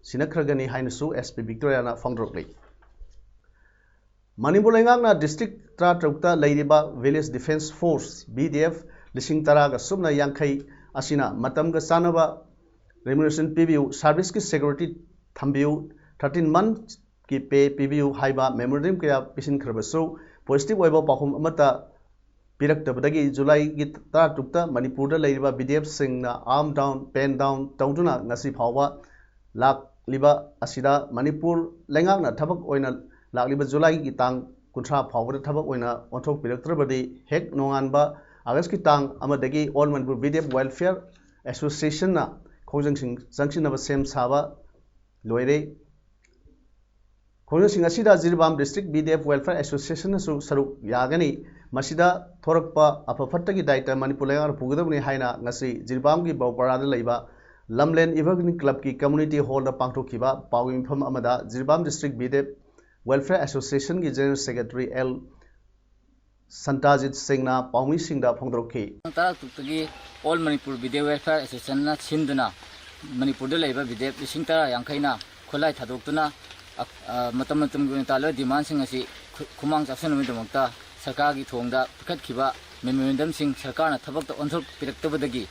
ꯁꯤꯟꯅꯈ꯭ꯔꯒꯅꯤ ꯍꯥꯏꯅꯁꯨ S P ꯕꯤꯛꯇꯣꯔꯤꯌꯥꯅ ꯐꯣꯡꯗꯣꯔꯛꯂꯤ꯫ ꯃꯅꯤꯄꯨꯔ ꯂꯩꯉꯥꯛꯅ ꯗꯤꯁꯇ꯭ꯔꯤꯛ ꯇꯔꯥꯇꯔꯨꯛꯇ ꯂꯩꯔꯤꯕ village defence force, V D F, ꯂꯤꯁꯤꯡ ꯇꯔꯥꯒ ꯁꯨꯞꯅ ꯌꯥꯡꯈꯩ ꯑꯁꯤꯅ ꯃꯇꯝꯒ ꯆꯥꯟꯅꯕ ꯔꯤꯃꯨꯅꯔꯦꯁꯟ ꯄꯤꯕꯤꯌꯨ, ꯁꯥꯔꯚꯤꯁꯀꯤ ꯁꯦꯀ꯭ꯌꯨꯔꯤꯇꯤ ꯊꯝꯕꯤꯌꯨ, ꯊꯥꯔꯇꯤꯟ ꯃꯟꯊꯀꯤ ꯄꯦ ꯄꯤꯕꯤꯌꯨ ꯍꯥꯏꯕ ꯃꯦꯃꯣꯔꯦꯟꯗꯝ ꯀꯌꯥ ꯄꯤꯁꯤꯟꯈ꯭ꯔꯕꯁꯨ, ꯄꯣꯖꯤꯇꯤꯚ ꯑꯣꯏꯕ ꯄꯥꯎꯈꯨꯝ ꯑꯃꯠꯇ ꯄꯤꯔꯛꯇꯕꯗꯒꯤ ꯖꯨꯂꯥꯏꯒꯤ ꯇꯔꯥꯇꯔꯨꯛꯇ ꯃꯅꯤꯄꯨꯔꯗ ꯂꯩꯔꯤꯕ ꯚꯤ ꯗꯤ ꯑꯦꯐꯁꯤꯡꯅ ꯑꯥꯔꯝ ꯗꯥꯎꯟ, ꯄꯦꯟ ꯗꯥꯎꯟ ꯇꯧꯗꯨꯅ ꯉꯁꯤ ꯐꯥꯎꯕ ꯂꯥꯛꯂꯤꯕ ꯑꯁꯤꯗ ꯃꯅꯤꯄꯨꯔ ꯂꯩꯉꯥꯛꯅ ꯊꯕꯛ ꯑꯣꯏꯅ ꯂꯥꯛꯂꯤꯕ ꯖꯨꯂꯥꯏꯒꯤ ꯇꯥꯡ ꯀꯨꯟꯊ꯭ꯔꯥ ꯐꯥꯎꯕꯗ ꯊꯕꯛ ꯑꯣꯏꯅ ꯑꯣꯟꯊꯣꯛꯄꯤꯔꯛꯇ꯭ꯔꯕꯗꯤ ꯍꯦꯛ ꯅꯣꯡꯉꯥꯟꯕ ꯑꯥꯒꯁꯀꯤ ꯇꯥꯡ ꯑꯃꯗꯒꯤ All Manipur V D F Welfare Association-ꯅ ꯈꯣꯡꯖꯪꯁꯤꯡ ꯆꯪꯁꯤꯟꯅꯕ ꯁꯦꯝ ꯁꯥꯕ ꯂꯣꯏꯔꯦ꯫ ꯈꯣꯡꯖꯪꯁꯤꯡ ꯑꯁꯤꯗ Jiribam district V D F welfare ꯑꯦꯁꯣꯁꯤꯌꯦꯁꯟꯅꯁꯨ ꯁꯔꯨꯛ ꯌꯥꯒꯅꯤ꯫ ꯃꯁꯤꯗ ꯊꯣꯔꯛꯄ ꯑꯐ ꯐꯠꯇꯒꯤ ꯗꯥꯏꯇ ꯃꯅꯤꯄꯨꯔ ꯂꯩꯉꯥꯛꯅ ꯄꯨꯒꯗꯕꯅꯤ ꯍꯥꯏꯅ ꯉꯁꯤ ꯖꯤꯔꯤꯕꯥꯝꯒꯤ ꯕꯧꯄꯥꯔꯥꯗ ꯂꯩꯕ ꯂꯝꯂꯦꯟ ꯏꯚꯔꯒ꯭ꯔꯤꯟ ꯀ꯭ꯂꯕꯀꯤ ꯀꯝꯃ꯭ꯌꯨꯅꯤꯇꯤ ꯍꯣꯜꯗ ꯄꯥꯡꯊꯣꯛꯈꯤꯕ ꯄꯥꯎꯒꯤ ꯃꯤꯐꯝ ꯑꯃꯗ Jiribam district V D F welfare ꯑꯦꯁꯣꯁꯤꯌꯦꯁꯟꯒꯤ ꯖꯦꯅꯔꯦꯜ ꯁꯦꯀ꯭ꯔꯦꯇꯔꯤ ꯑꯦꯜ ꯁꯟꯇꯥꯖꯤꯠ ꯁꯤꯡꯅ ꯄꯥꯎꯃꯤꯁꯤꯡꯗ ꯐꯣꯡꯗꯣꯔꯛꯈꯤ꯫ ꯇꯥꯡ ꯇꯔꯥꯇꯔꯨꯛꯇꯒꯤ all Manipur V D F welfare ꯑꯦꯁꯣꯁꯤꯌꯦꯁꯟꯅ ꯁꯤꯟꯗꯨꯅ ꯃꯅꯤꯄꯨꯔꯗ ꯂꯩꯕ ꯚꯤ ꯗꯤ ꯑꯦꯐ ꯂꯤꯁꯤꯡ ꯇꯔꯥ ꯌꯥꯡꯈꯩꯅ ꯈꯨꯠꯂꯥꯏ ꯊꯥꯗꯣꯛꯇꯨꯅ, ꯑ, ꯑ, ꯃꯇꯝ ꯃꯇꯝꯒꯤ ꯑꯣꯏꯅ ꯇꯥꯜꯂꯤꯕ ꯗꯤꯃꯥꯟꯁꯤꯡ ꯑꯁꯤ ꯈꯨ-, ꯈꯨꯃꯥꯡ ꯆꯥꯎꯁꯤꯟꯅꯕꯒꯤꯗꯃꯛꯇ ꯁꯔꯀꯥꯔꯒꯤ ꯊꯣꯡꯗ ꯄꯤꯈꯠꯈꯤꯕ ꯃꯦꯃꯣꯔꯦꯟꯗꯝꯁꯤꯡ ꯁꯔꯀꯥꯔꯅ ꯊꯕꯛꯇ ꯑꯣꯟꯊꯣꯛꯄꯤꯔꯛꯇꯕꯗꯒꯤ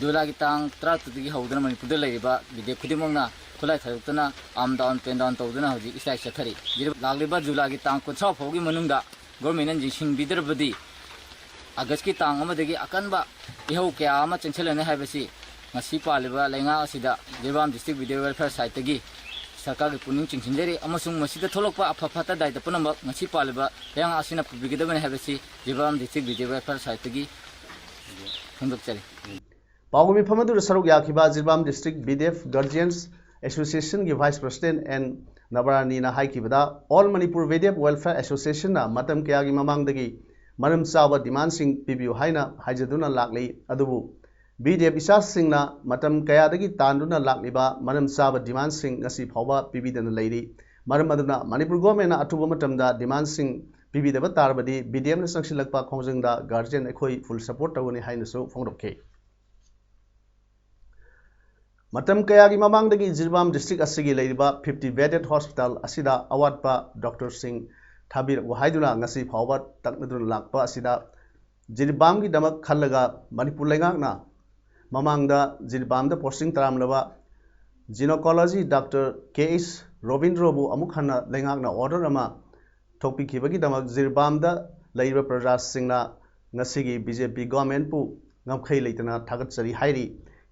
ꯖꯨꯂꯥꯏꯒꯤ ꯇꯥꯡ ꯇꯔꯥꯇꯔꯨꯛꯇꯒꯤ ꯍꯧꯗꯨꯅ ꯃꯅꯤꯄꯨꯔꯗ ꯂꯩꯔꯤꯕ ꯚꯤ ꯗꯤ ꯑꯦꯐ ꯈꯨꯗꯤꯡꯃꯛꯅ ꯈꯨꯠꯂꯥꯏ ꯊꯥꯗꯣꯛꯇꯨꯅ ꯑꯥꯔꯝ ꯗꯥꯎꯟ, ꯄꯦꯟ ꯗꯥꯎꯟ ꯇꯧꯗꯨꯅ ꯍꯧꯖꯤꯛ ꯏꯁꯇ꯭ꯔꯥꯏꯛ ꯆꯠꯊꯔꯤ꯫ ꯂꯥꯛꯂꯤꯕ ꯖꯨꯂꯥꯏꯒꯤ ꯇꯥꯡ ꯀꯨꯟꯊ꯭ꯔꯥ ꯐꯥꯎꯒꯤ ꯃꯅꯨꯡꯗ ꯒꯣꯔꯃꯦꯟꯅ ꯌꯦꯡꯁꯤꯟꯕꯤꯗ꯭ꯔꯕꯗꯤ ꯑꯥꯒꯁꯀꯤ ꯇꯥꯡ ꯑꯃꯗꯒꯤ ꯑꯀꯟꯕ ꯏꯍꯧ ꯀꯌꯥ ꯑꯃ ꯆꯦꯟꯁꯤꯜꯂꯅꯤ ꯍꯥꯏꯕꯁꯤ ꯉꯁꯤ ꯄꯥꯜꯂꯤꯕ ꯂꯩꯉꯥꯛ ꯑꯁꯤꯗ Jiribam district V D F welfare ꯁꯥꯏꯠꯇꯒꯤ ꯁꯔꯀꯥꯔꯒꯤ ꯄꯨꯛꯅꯤꯡ ꯆꯤꯡꯁꯤꯟꯖꯔꯤ, ꯑꯃꯁꯨꯡ ꯃꯁꯤꯗ ꯊꯣꯛꯂꯛꯄ ꯑꯐ ꯐꯠꯇ ꯗꯥꯏꯇ ꯄꯨꯝꯅꯃꯛ ꯉꯁꯤ ꯄꯥꯜꯂꯤꯕ ꯂꯩꯉꯥꯛ ꯑꯁꯤꯅ ꯄꯨꯕꯤꯒꯗꯕꯅꯤ ꯍꯥꯏꯕꯁꯤ Jiribam district V D F welfare ꯁꯥꯏꯠꯇꯒꯤ ꯐꯣꯡꯗꯣꯛꯆꯔꯤ꯫ ꯄꯥꯎꯒꯤ ꯃꯤꯐꯝ ꯑꯗꯨꯗ ꯁꯔꯨꯛ ꯌꯥꯈꯤꯕ Jiribam district V D F guardians ꯑꯦꯁꯣꯁꯤꯌꯦꯁꯟꯒꯤ ꯚꯥꯏꯁ ꯄ꯭ꯔꯁꯤꯗꯦꯟꯠ ꯑꯦꯟ ꯅꯕꯔꯥꯅꯤꯅ ꯍꯥꯏꯈꯤꯕꯗ, all Manipur V D F welfare ꯑꯦꯁꯣꯁꯤꯌꯦꯁꯟꯅ ꯃꯇꯝ ꯀꯌꯥꯒꯤ ꯃꯃꯥꯡꯗꯒꯤ ꯃꯔꯝ ꯆꯥꯕ ꯗꯤꯃꯥꯟꯁꯤꯡ ꯄꯤꯕꯤꯌꯨ ꯍꯥꯏꯅ ꯍꯥꯏꯖꯗꯨꯅ ꯂꯥꯛꯂꯤ꯫ ꯑꯗꯨꯕꯨ ꯚꯤ ꯗꯤ ꯑꯦꯐ ꯏꯆꯥꯁꯤꯡꯅ ꯃꯇꯝ ꯀꯌꯥꯗꯒꯤ ꯇꯥꯟꯗꯨꯅ ꯂꯥꯛꯂꯤꯕ ꯃꯔꯝ ꯆꯥꯕ ꯗꯤꯃꯥꯟꯁꯤꯡ ꯉꯁꯤ ꯐꯥꯎꯕ ꯄꯤꯕꯤꯗꯅ ꯂꯩꯔꯤ꯫ ꯃꯔꯝ ꯑꯗꯨꯅ ꯃꯅꯤꯄꯨꯔ ꯒꯣꯔꯃꯦꯟꯅ ꯑꯊꯨꯕ ꯃꯇꯝꯗ ꯗꯤꯃꯥꯟꯁꯤꯡ ꯄꯤꯕꯤꯗꯕ ꯇꯥꯔꯕꯗꯤ ꯚꯤ ꯗꯤ ꯑꯦꯐꯅ ꯆꯪꯁꯤꯜꯂꯛꯄ ꯈꯣꯡꯖꯪꯗ ꯒꯥꯔꯖꯤꯌꯟ ꯑꯩꯈꯣꯏ ꯐꯨꯜ ꯁꯄꯣꯔꯠ ꯇꯧꯒꯅꯤ ꯍꯥꯏꯅꯁꯨ ꯐꯣꯡꯗꯣꯛꯈꯤ꯫ ꯃꯇꯝ ꯀꯌꯥꯒꯤ ꯃꯃꯥꯡꯗꯒꯤ ꯖꯤꯔꯤꯕꯥꯝ district ꯑꯁꯤꯒꯤ ꯂꯩꯔꯤꯕ fifty bedded hospital ꯑꯁꯤꯗ ꯑꯋꯥꯠꯄ doctorꯁꯤꯡ ꯊꯥꯕꯤꯔꯛꯎ ꯍꯥꯏꯗꯨꯅ ꯉꯁꯤ ꯐꯥꯎꯕ ꯇꯛꯅꯗꯨꯅ ꯂꯥꯛꯄ ꯑꯁꯤꯗ ꯖꯤꯔꯤꯕꯥꯝꯒꯤꯗꯃꯛ ꯈꯜꯂꯒ ꯃꯅꯤꯄꯨꯔ ꯂꯩꯉꯥꯛꯅ ꯃꯃꯥꯡꯗ ꯖꯤꯔꯤꯕꯥꯝꯗ posting ꯇꯥꯔꯝꯂꯕ gynecology doctor K H ꯔꯣꯕꯤꯟꯗ꯭ꯔꯣꯕꯨ ꯑꯃꯨꯛ ꯍꯟꯅ ꯂꯩꯉꯥꯛꯅ order ꯑꯃ ꯊꯣꯛꯄꯤꯈꯤꯕꯒꯤꯗꯃꯛ ꯖꯤꯔꯤꯕꯥꯝꯗ ꯂꯩꯔꯤꯕ ꯄ꯭ꯔꯖꯥꯁꯤꯡꯅ ꯉꯁꯤꯒꯤ BJP governmentꯄꯨ ꯉꯝꯈꯩ ꯂꯩꯇꯅ ꯊꯥꯒꯠꯆꯔꯤ ꯍꯥꯏꯔꯤ꯫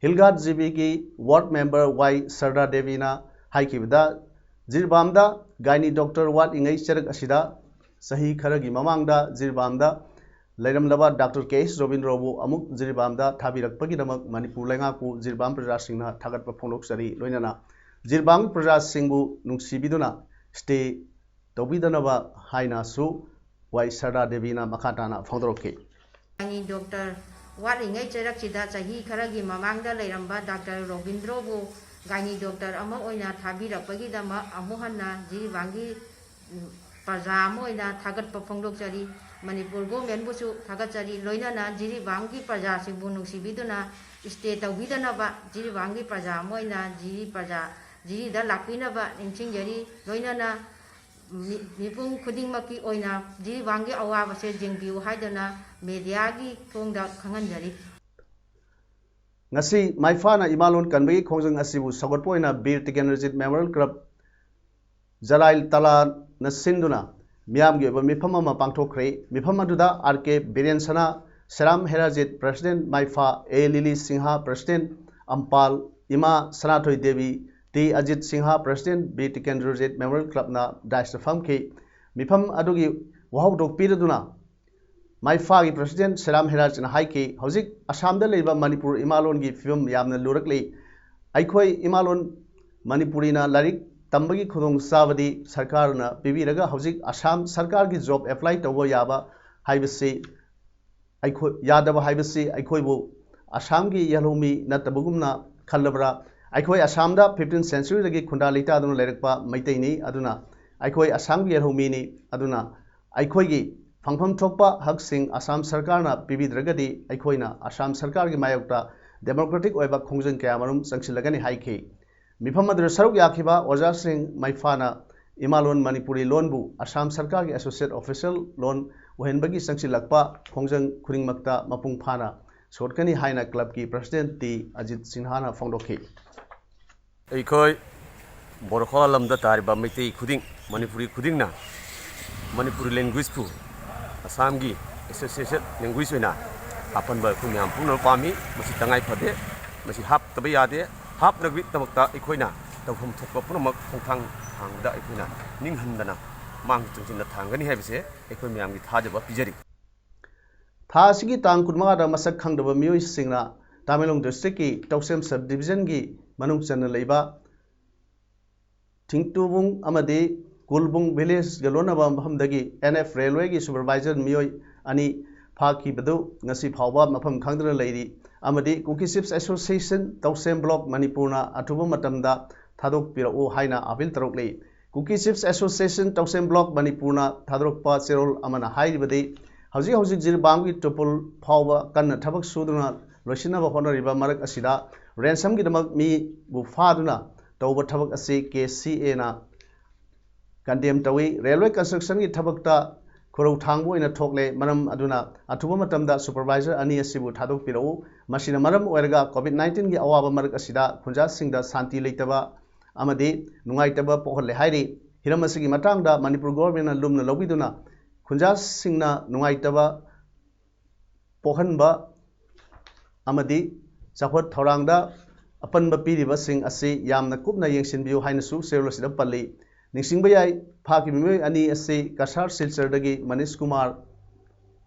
ꯍꯤꯜꯒꯥꯠ GBꯒꯤ ward member ꯋꯥꯏ ꯁꯔꯗꯥ ꯗꯦꯕꯤꯅ ꯍꯥꯏꯈꯤꯕꯗ, ꯖꯤꯔꯤꯕꯥꯝꯗ gynae doctor ꯋꯥꯠꯂꯤꯉꯩ ꯆꯔꯛ ꯑꯁꯤꯗ ꯆꯍꯤ ꯈꯔꯒꯤ ꯃꯃꯥꯡꯗ ꯖꯤꯔꯤꯕꯥꯝꯗ ꯂꯩꯔꯝꯂꯕ doctor K H ꯔꯣꯕꯤꯟꯗ꯭ꯔꯣꯕꯨ ꯑꯃꯨꯛ ꯖꯤꯔꯤꯕꯥꯝꯗ ꯊꯥꯕꯤꯔꯛꯄꯒꯤꯗꯃꯛ ꯃꯅꯤꯄꯨꯔ ꯂꯩꯉꯥꯛꯄꯨ ꯖꯤꯔꯤꯕꯥꯝ ꯄ꯭ꯔꯖꯥꯁꯤꯡꯅ ꯊꯥꯒꯠꯄ ꯐꯣꯡꯗꯣꯛꯆꯔꯤ꯫ ꯂꯣꯏꯅꯅ ꯖꯤꯔꯤꯕꯥꯝ ꯄ꯭ꯔꯖꯥꯁꯤꯡꯕꯨ ꯅꯨꯡꯁꯤꯕꯤꯗꯨꯅ stay ꯇꯧꯕꯤꯗꯅꯕ ꯍꯥꯏꯅꯁꯨ ꯋꯥꯏ ꯁꯔꯗꯥ ꯗꯦꯕꯤꯅ ꯃꯈꯥ ꯇꯥꯅ ꯐꯣꯡꯗꯣꯔꯛꯈꯤ꯫ gynae doctor ꯋꯥꯠꯂꯤꯉꯩ ꯆꯩꯔꯛꯁꯤꯗ ꯆꯍꯤ ꯈꯔꯒꯤ ꯃꯃꯥꯡꯗ ꯂꯩꯔꯝꯕ doctor ꯔꯣꯕꯤꯟꯗ꯭ꯔꯣꯕꯨ gynae doctor ꯑꯃ ꯑꯣꯏꯅ ꯊꯥꯕꯤꯔꯛꯄꯒꯤꯗꯃꯛ ꯑꯃꯨꯛ ꯍꯟꯅ ꯖꯤꯔꯤꯕꯥꯝꯒꯤ ꯎꯝ, ꯄ꯭ꯔꯖꯥ ꯑꯃ ꯑꯣꯏꯅ ꯊꯥꯒꯠꯄ ꯐꯣꯡꯗꯣꯛꯆꯔꯤ꯫ ꯃꯅꯤꯄꯨꯔ governmentꯕꯨꯁꯨ ꯊꯥꯒꯠꯆꯔꯤ꯫ ꯂꯣꯏꯅꯅ ꯖꯤꯔꯤꯕꯥꯝꯒꯤ ꯄ꯭ꯔꯖꯥꯁꯤꯡꯕꯨ ꯅꯨꯡꯁꯤꯕꯤꯗꯨꯅ stay ꯇꯧꯕꯤꯗꯅꯕ ꯖꯤꯔꯤꯕꯥꯝꯒꯤ ꯄ꯭ꯔꯖꯥ ꯑꯃ ꯑꯣꯏꯅ ꯖꯤꯔꯤ ꯄ꯭ꯔꯖꯥ ꯖꯤꯔꯤꯗ ꯂꯥꯛꯄꯤꯅꯕ ꯅꯤꯡꯁꯤꯡꯖꯔꯤ꯫ ꯂꯣꯏꯅꯅ ꯃꯤ-, ꯃꯤꯄꯨꯝ ꯈꯨꯗꯤꯡꯃꯛꯀꯤ ꯑꯣꯏꯅ ꯖꯤꯔꯤꯕꯥꯝꯒꯤ ꯑꯋꯥꯕꯁꯦ ꯌꯦꯡꯕꯤꯌꯨ ꯍꯥꯏꯗꯨꯅ mediaꯒꯤ ꯊꯣꯡꯗ ꯈꯪꯍꯟꯖꯔꯤ꯫ ꯉꯁꯤ ꯃꯥꯏꯐꯥꯅ ꯏꯃꯥꯂꯣꯟ ꯀꯟꯕꯒꯤ ꯈꯣꯡꯖꯪ ꯑꯁꯤꯕꯨ ꯁꯧꯒꯠꯄ ꯑꯣꯏꯅ ꯕꯤꯔ ꯇꯤꯀꯦꯟꯗ꯭ꯔꯖꯤꯠ Memorial Club ꯖꯂꯥꯏ ꯇꯂꯥꯅ ꯁꯤꯟꯗꯨꯅ ꯃꯤꯌꯥꯝꯒꯤ ꯑꯣꯏꯕ ꯃꯤꯐꯝ ꯑꯃ ꯄꯥꯡꯊꯣꯛꯈ꯭ꯔꯦ꯫ ꯃꯤꯐꯝ ꯑꯗꯨꯗ ꯑꯥꯔ ꯀꯦ ꯕꯤꯔꯦꯟ ꯁꯅꯥ, ꯁꯦꯔꯥꯝ ꯍꯦꯔꯥꯖꯤꯠ president, ꯃꯥꯏꯐꯥ ꯑꯦ ꯂꯤꯂꯤ ꯁꯤꯡꯍ president, ꯑꯝꯄꯥꯜ ꯏꯃꯥ ꯁꯅꯥꯊꯣꯏ Devi, T Ajit Singh president, Bir Tikendrajit Memorial Clubꯅ daisꯇ ꯐꯝꯈꯤ꯫ ꯃꯤꯐꯝ ꯑꯗꯨꯒꯤ ꯋꯥꯍꯧꯗꯣꯛ ꯄꯤꯔꯗꯨꯅ ꯃꯥꯏꯐꯥꯒꯤ president ꯁꯦꯔꯥꯝ ꯍꯦꯔꯥꯖꯅ ꯍꯥꯏꯈꯤ, ꯍꯧꯖꯤꯛ ꯑꯁꯥꯝꯗ ꯂꯩꯕ ꯃꯅꯤꯄꯨꯔ ꯏꯃꯥꯂꯣꯟꯒꯤ ꯐꯤꯕꯝ ꯌꯥꯝꯅ ꯂꯨꯔꯛꯂꯤ꯫ ꯑꯩꯈꯣꯏ ꯏꯃꯥꯂꯣꯟ ꯃꯅꯤꯄꯨꯔꯤꯅ ꯂꯥꯏꯔꯤꯛ ꯇꯝꯕꯒꯤ ꯈꯨꯗꯣꯡꯆꯥꯕꯗꯤ ꯁꯔꯀꯥꯔꯅ ꯄꯤꯕꯤꯔꯒ ꯍꯧꯖꯤꯛ ꯑꯁꯥꯝ ꯁꯔꯀꯥꯔꯒꯤ job apply ꯇꯧꯕ ꯌꯥꯕ ꯍꯥꯏꯕꯁꯤ ꯑꯩꯈꯣꯏ, ꯌꯥꯗꯕ ꯍꯥꯏꯕꯁꯤ ꯑꯩꯈꯣꯏꯕꯨ ꯑꯁꯥꯝꯒꯤ ꯌꯦꯜꯍꯧꯃꯤ ꯅꯠꯇꯕꯒꯨꯝꯅ ꯈꯜꯂꯕ꯭ꯔꯥ? ꯑꯩꯈꯣꯏ ꯑꯁꯥꯝꯗ fifteenth centuryꯗꯒꯤ ꯈꯨꯟꯗꯥ ꯂꯩꯇꯥꯗꯨꯅ ꯂꯩꯔꯛꯄ ꯃꯩꯇꯩꯅꯤ꯫ ꯑꯗꯨꯅ ꯑꯩꯈꯣꯏ ꯑꯁꯥꯝꯒꯤ ꯌꯦꯜꯍꯧꯃꯤꯅꯤ꯫ ꯑꯗꯨꯅ ꯑꯩꯈꯣꯏꯒꯤ ꯐꯪꯐꯝ ꯊꯣꯛꯄ ꯍꯛꯁꯤꯡ ꯑꯁꯥꯝ ꯁꯔꯀꯥꯔꯅ ꯄꯤꯕꯤꯗ꯭ꯔꯒꯗꯤ ꯑꯩꯈꯣꯏꯅ ꯑꯁꯥꯝ ꯁꯔꯀꯥꯔꯒꯤ ꯃꯥꯌꯣꯛꯇ ꯗꯦꯃꯣꯀ꯭ꯔꯦꯇꯤꯛ ꯑꯣꯏꯕ ꯈꯣꯡꯖꯪ ꯀꯌꯥꯃꯔꯨꯝ ꯆꯪꯁꯤꯜꯂꯒꯅꯤ ꯍꯥꯏꯈꯤ꯫ ꯃꯤꯐꯝ ꯑꯗꯨꯗ ꯁꯔꯨꯛ ꯌꯥꯈꯤꯕ ꯑꯣꯖꯥꯁꯤꯡ ꯃꯩꯐꯥꯅ ꯏꯃꯥꯂꯣꯟ ꯃꯅꯤꯄꯨꯔꯤ ꯂꯣꯟꯕꯨ ꯑꯁꯥꯝ ꯁꯔꯀꯥꯔꯒꯤ associate official ꯂꯣꯟ ꯑꯣꯏꯍꯟꯕꯒꯤ ꯆꯪꯁꯤꯜꯂꯛꯄ ꯈꯣꯡꯖꯪ ꯈꯨꯗꯤꯡꯃꯛꯇ ꯃꯄꯨꯡ ꯐꯥꯅ ꯁꯣꯠꯀꯅꯤ ꯍꯥꯏꯅ clubꯀꯤ president ꯇꯤ ꯑꯖꯤꯠ ꯁꯤꯟꯍꯥꯅ ꯐꯣꯡꯗꯣꯛꯈꯤ꯫ ꯑꯩꯈꯣꯏ ꯕꯣꯔꯣꯈꯥ ꯂꯝꯗ ꯇꯥꯔꯤꯕ ꯃꯩꯇꯩ ꯈꯨꯗꯤꯡ, ꯃꯅꯤꯄꯨꯔꯤ ꯈꯨꯗꯤꯡꯅ ꯃꯅꯤꯄꯨꯔꯤ language,ꯄꯨ ꯑꯁꯥꯝꯒꯤ associate language ꯑꯣꯏꯅ ꯍꯥꯞꯍꯟꯕ ꯑꯩꯈꯣꯏ ꯃꯌꯥꯝ ꯄꯨꯝꯅꯃꯛ ꯄꯥꯝꯃꯤ꯫ ꯃꯁꯤ ꯇꯉꯥꯏ ꯐꯗꯦ꯫ ꯃꯁꯤ ꯍꯥꯞꯇꯕ ꯌꯥꯗꯦ꯫ ꯍꯥꯞꯅꯕꯒꯤꯗꯃꯛꯇ ꯑꯩꯈꯣꯏꯅ ꯇꯧꯐꯝ ꯊꯣꯛꯄ ꯄꯨꯝꯅꯃꯛ ꯈꯣꯡꯊꯥꯡ ꯊꯥꯡꯕꯗ ꯑꯩꯈꯣꯏꯅ ꯅꯤꯡꯍꯟꯗꯅ ꯃꯥꯡ ꯆꯪꯁꯤꯟꯅ ꯊꯥꯡꯒꯅꯤ ꯍꯥꯏꯕꯁꯦ ꯑꯩꯈꯣꯏ ꯃꯌꯥꯝꯒꯤ ꯊꯥꯖꯕ ꯄꯤꯖꯔꯤ꯫ ꯊꯥ ꯑꯁꯤꯒꯤ ꯇꯥꯡ ꯀꯨꯟꯃꯉꯥꯗ ꯃꯁꯛ ꯈꯪꯗꯕ ꯃꯤꯑꯣꯏꯁꯤꯡꯅ ꯇꯃꯦꯡꯂꯣꯡ districtꯀꯤ ꯇꯧꯁꯦꯝ sub divisionꯒꯤ ꯃꯅꯨꯡ ꯆꯟꯅ ꯂꯩꯕ ꯊꯤꯡꯇꯨꯕꯨꯡ ꯑꯃꯗꯤ ꯀꯨꯜꯕꯨꯡ villageꯒ ꯂꯣꯟꯅꯕ ꯃꯐꯝꯗꯒꯤ N F railwayꯒꯤ supervisor ꯃꯤꯑꯣꯏ ꯑꯅꯤ ꯐꯥꯈꯤꯕꯗꯨ ꯉꯁꯤ ꯐꯥꯎꯕ ꯃꯐꯝ ꯈꯪꯗꯅ ꯂꯩꯔꯤ ꯑꯃꯗꯤ Kuki Chiefs Association ꯇꯧꯁꯦꯝ block ꯃꯅꯤꯄꯨꯔꯅ ꯑꯊꯨꯕ ꯃꯇꯝꯗ ꯊꯥꯗꯣꯛꯄꯤꯔꯛꯎ ꯍꯥꯏꯅ appeal ꯇꯧꯔꯛꯂꯤ꯫ Kuki Chiefs Association ꯇꯧꯁꯦꯝ block ꯃꯅꯤꯄꯨꯔꯅ ꯊꯥꯗꯣꯔꯛꯄ ꯆꯦꯔꯣꯜ ꯑꯃꯅ ꯍꯥꯏꯔꯤꯕꯗꯤ, ꯍꯧꯖꯤꯛ ꯍꯧꯖꯤꯛ ꯖꯤꯔꯤꯕꯥꯝꯒꯤ ꯇꯨꯄꯨꯜ ꯐꯥꯎꯕ ꯀꯟꯅ ꯊꯕꯛ ꯁꯨꯗꯨꯅ ꯂꯣꯏꯁꯤꯟꯅꯕ ꯍꯣꯠꯅꯔꯤꯕ ꯃꯔꯛ ꯑꯁꯤꯗ ransomꯒꯤꯗꯃꯛ ꯃꯤꯕꯨ ꯐꯥꯗꯨꯅ ꯇꯧꯕ ꯊꯕꯛ ꯑꯁꯤ KCAꯅ condemn ꯇꯧꯏ꯫ Railway constructionꯒꯤ ꯊꯕꯛꯇ ꯈꯨꯔꯧ ꯊꯥꯡꯕ ꯑꯣꯏꯅ ꯊꯣꯛꯂꯦ꯫ ꯃꯔꯝ ꯑꯗꯨꯅ ꯑꯊꯨꯕ ꯃꯇꯝꯗ supervisor ꯑꯅꯤ ꯑꯁꯤꯕꯨ ꯊꯥꯗꯣꯛꯄꯤꯔꯛꯎ꯫ ꯃꯁꯤꯅ ꯃꯔꯝ ꯑꯣꯏꯔꯒ COVID nineteenꯒꯤ ꯑꯋꯥꯕ ꯃꯔꯛ ꯑꯁꯤꯗ ꯈꯨꯟꯖꯥꯁꯤꯡꯗ ꯁꯥꯟꯇꯤ ꯂꯩꯇꯕ ꯑꯃꯗꯤ ꯅꯨꯡꯉꯥꯏꯇꯕ ꯄꯣꯛꯍꯜꯂꯦ ꯍꯥꯏꯔꯤ꯫ ꯍꯤꯔꯝ ꯑꯁꯤꯒꯤ ꯃꯇꯥꯡꯗ ꯃꯅꯤꯄꯨꯔ governmentꯅ ꯂꯨꯝꯅ ꯂꯧꯕꯤꯗꯨꯅ ꯈꯨꯟꯖꯥꯁꯤꯡꯅ ꯅꯨꯡꯉꯥꯏꯇꯕ ꯄꯣꯛꯍꯟꯕ ꯑꯃꯗꯤ ꯆꯥꯎꯈꯠ ꯊꯧꯔꯥꯡꯗ ꯑꯄꯟꯕ ꯄꯤꯔꯤꯕꯁꯤꯡ ꯑꯁꯤ ꯌꯥꯝꯅ ꯀꯨꯞꯅ ꯌꯦꯡꯁꯤꯟꯕꯤꯌꯨ ꯍꯥꯏꯅꯁꯨ ꯆꯦꯔꯣꯜ ꯑꯁꯤꯗ ꯄꯜꯂꯤ꯫ ꯅꯤꯡꯁꯤꯡꯕ ꯌꯥꯏ, ꯐꯥꯈꯤꯕ ꯃꯤꯑꯣꯏ ꯑꯅꯤ ꯑꯁꯤ ꯀꯁꯥꯔ ꯁꯤꯜꯆꯔꯗꯒꯤ ꯃꯅꯤꯁ ꯀꯨꯃꯥꯔ,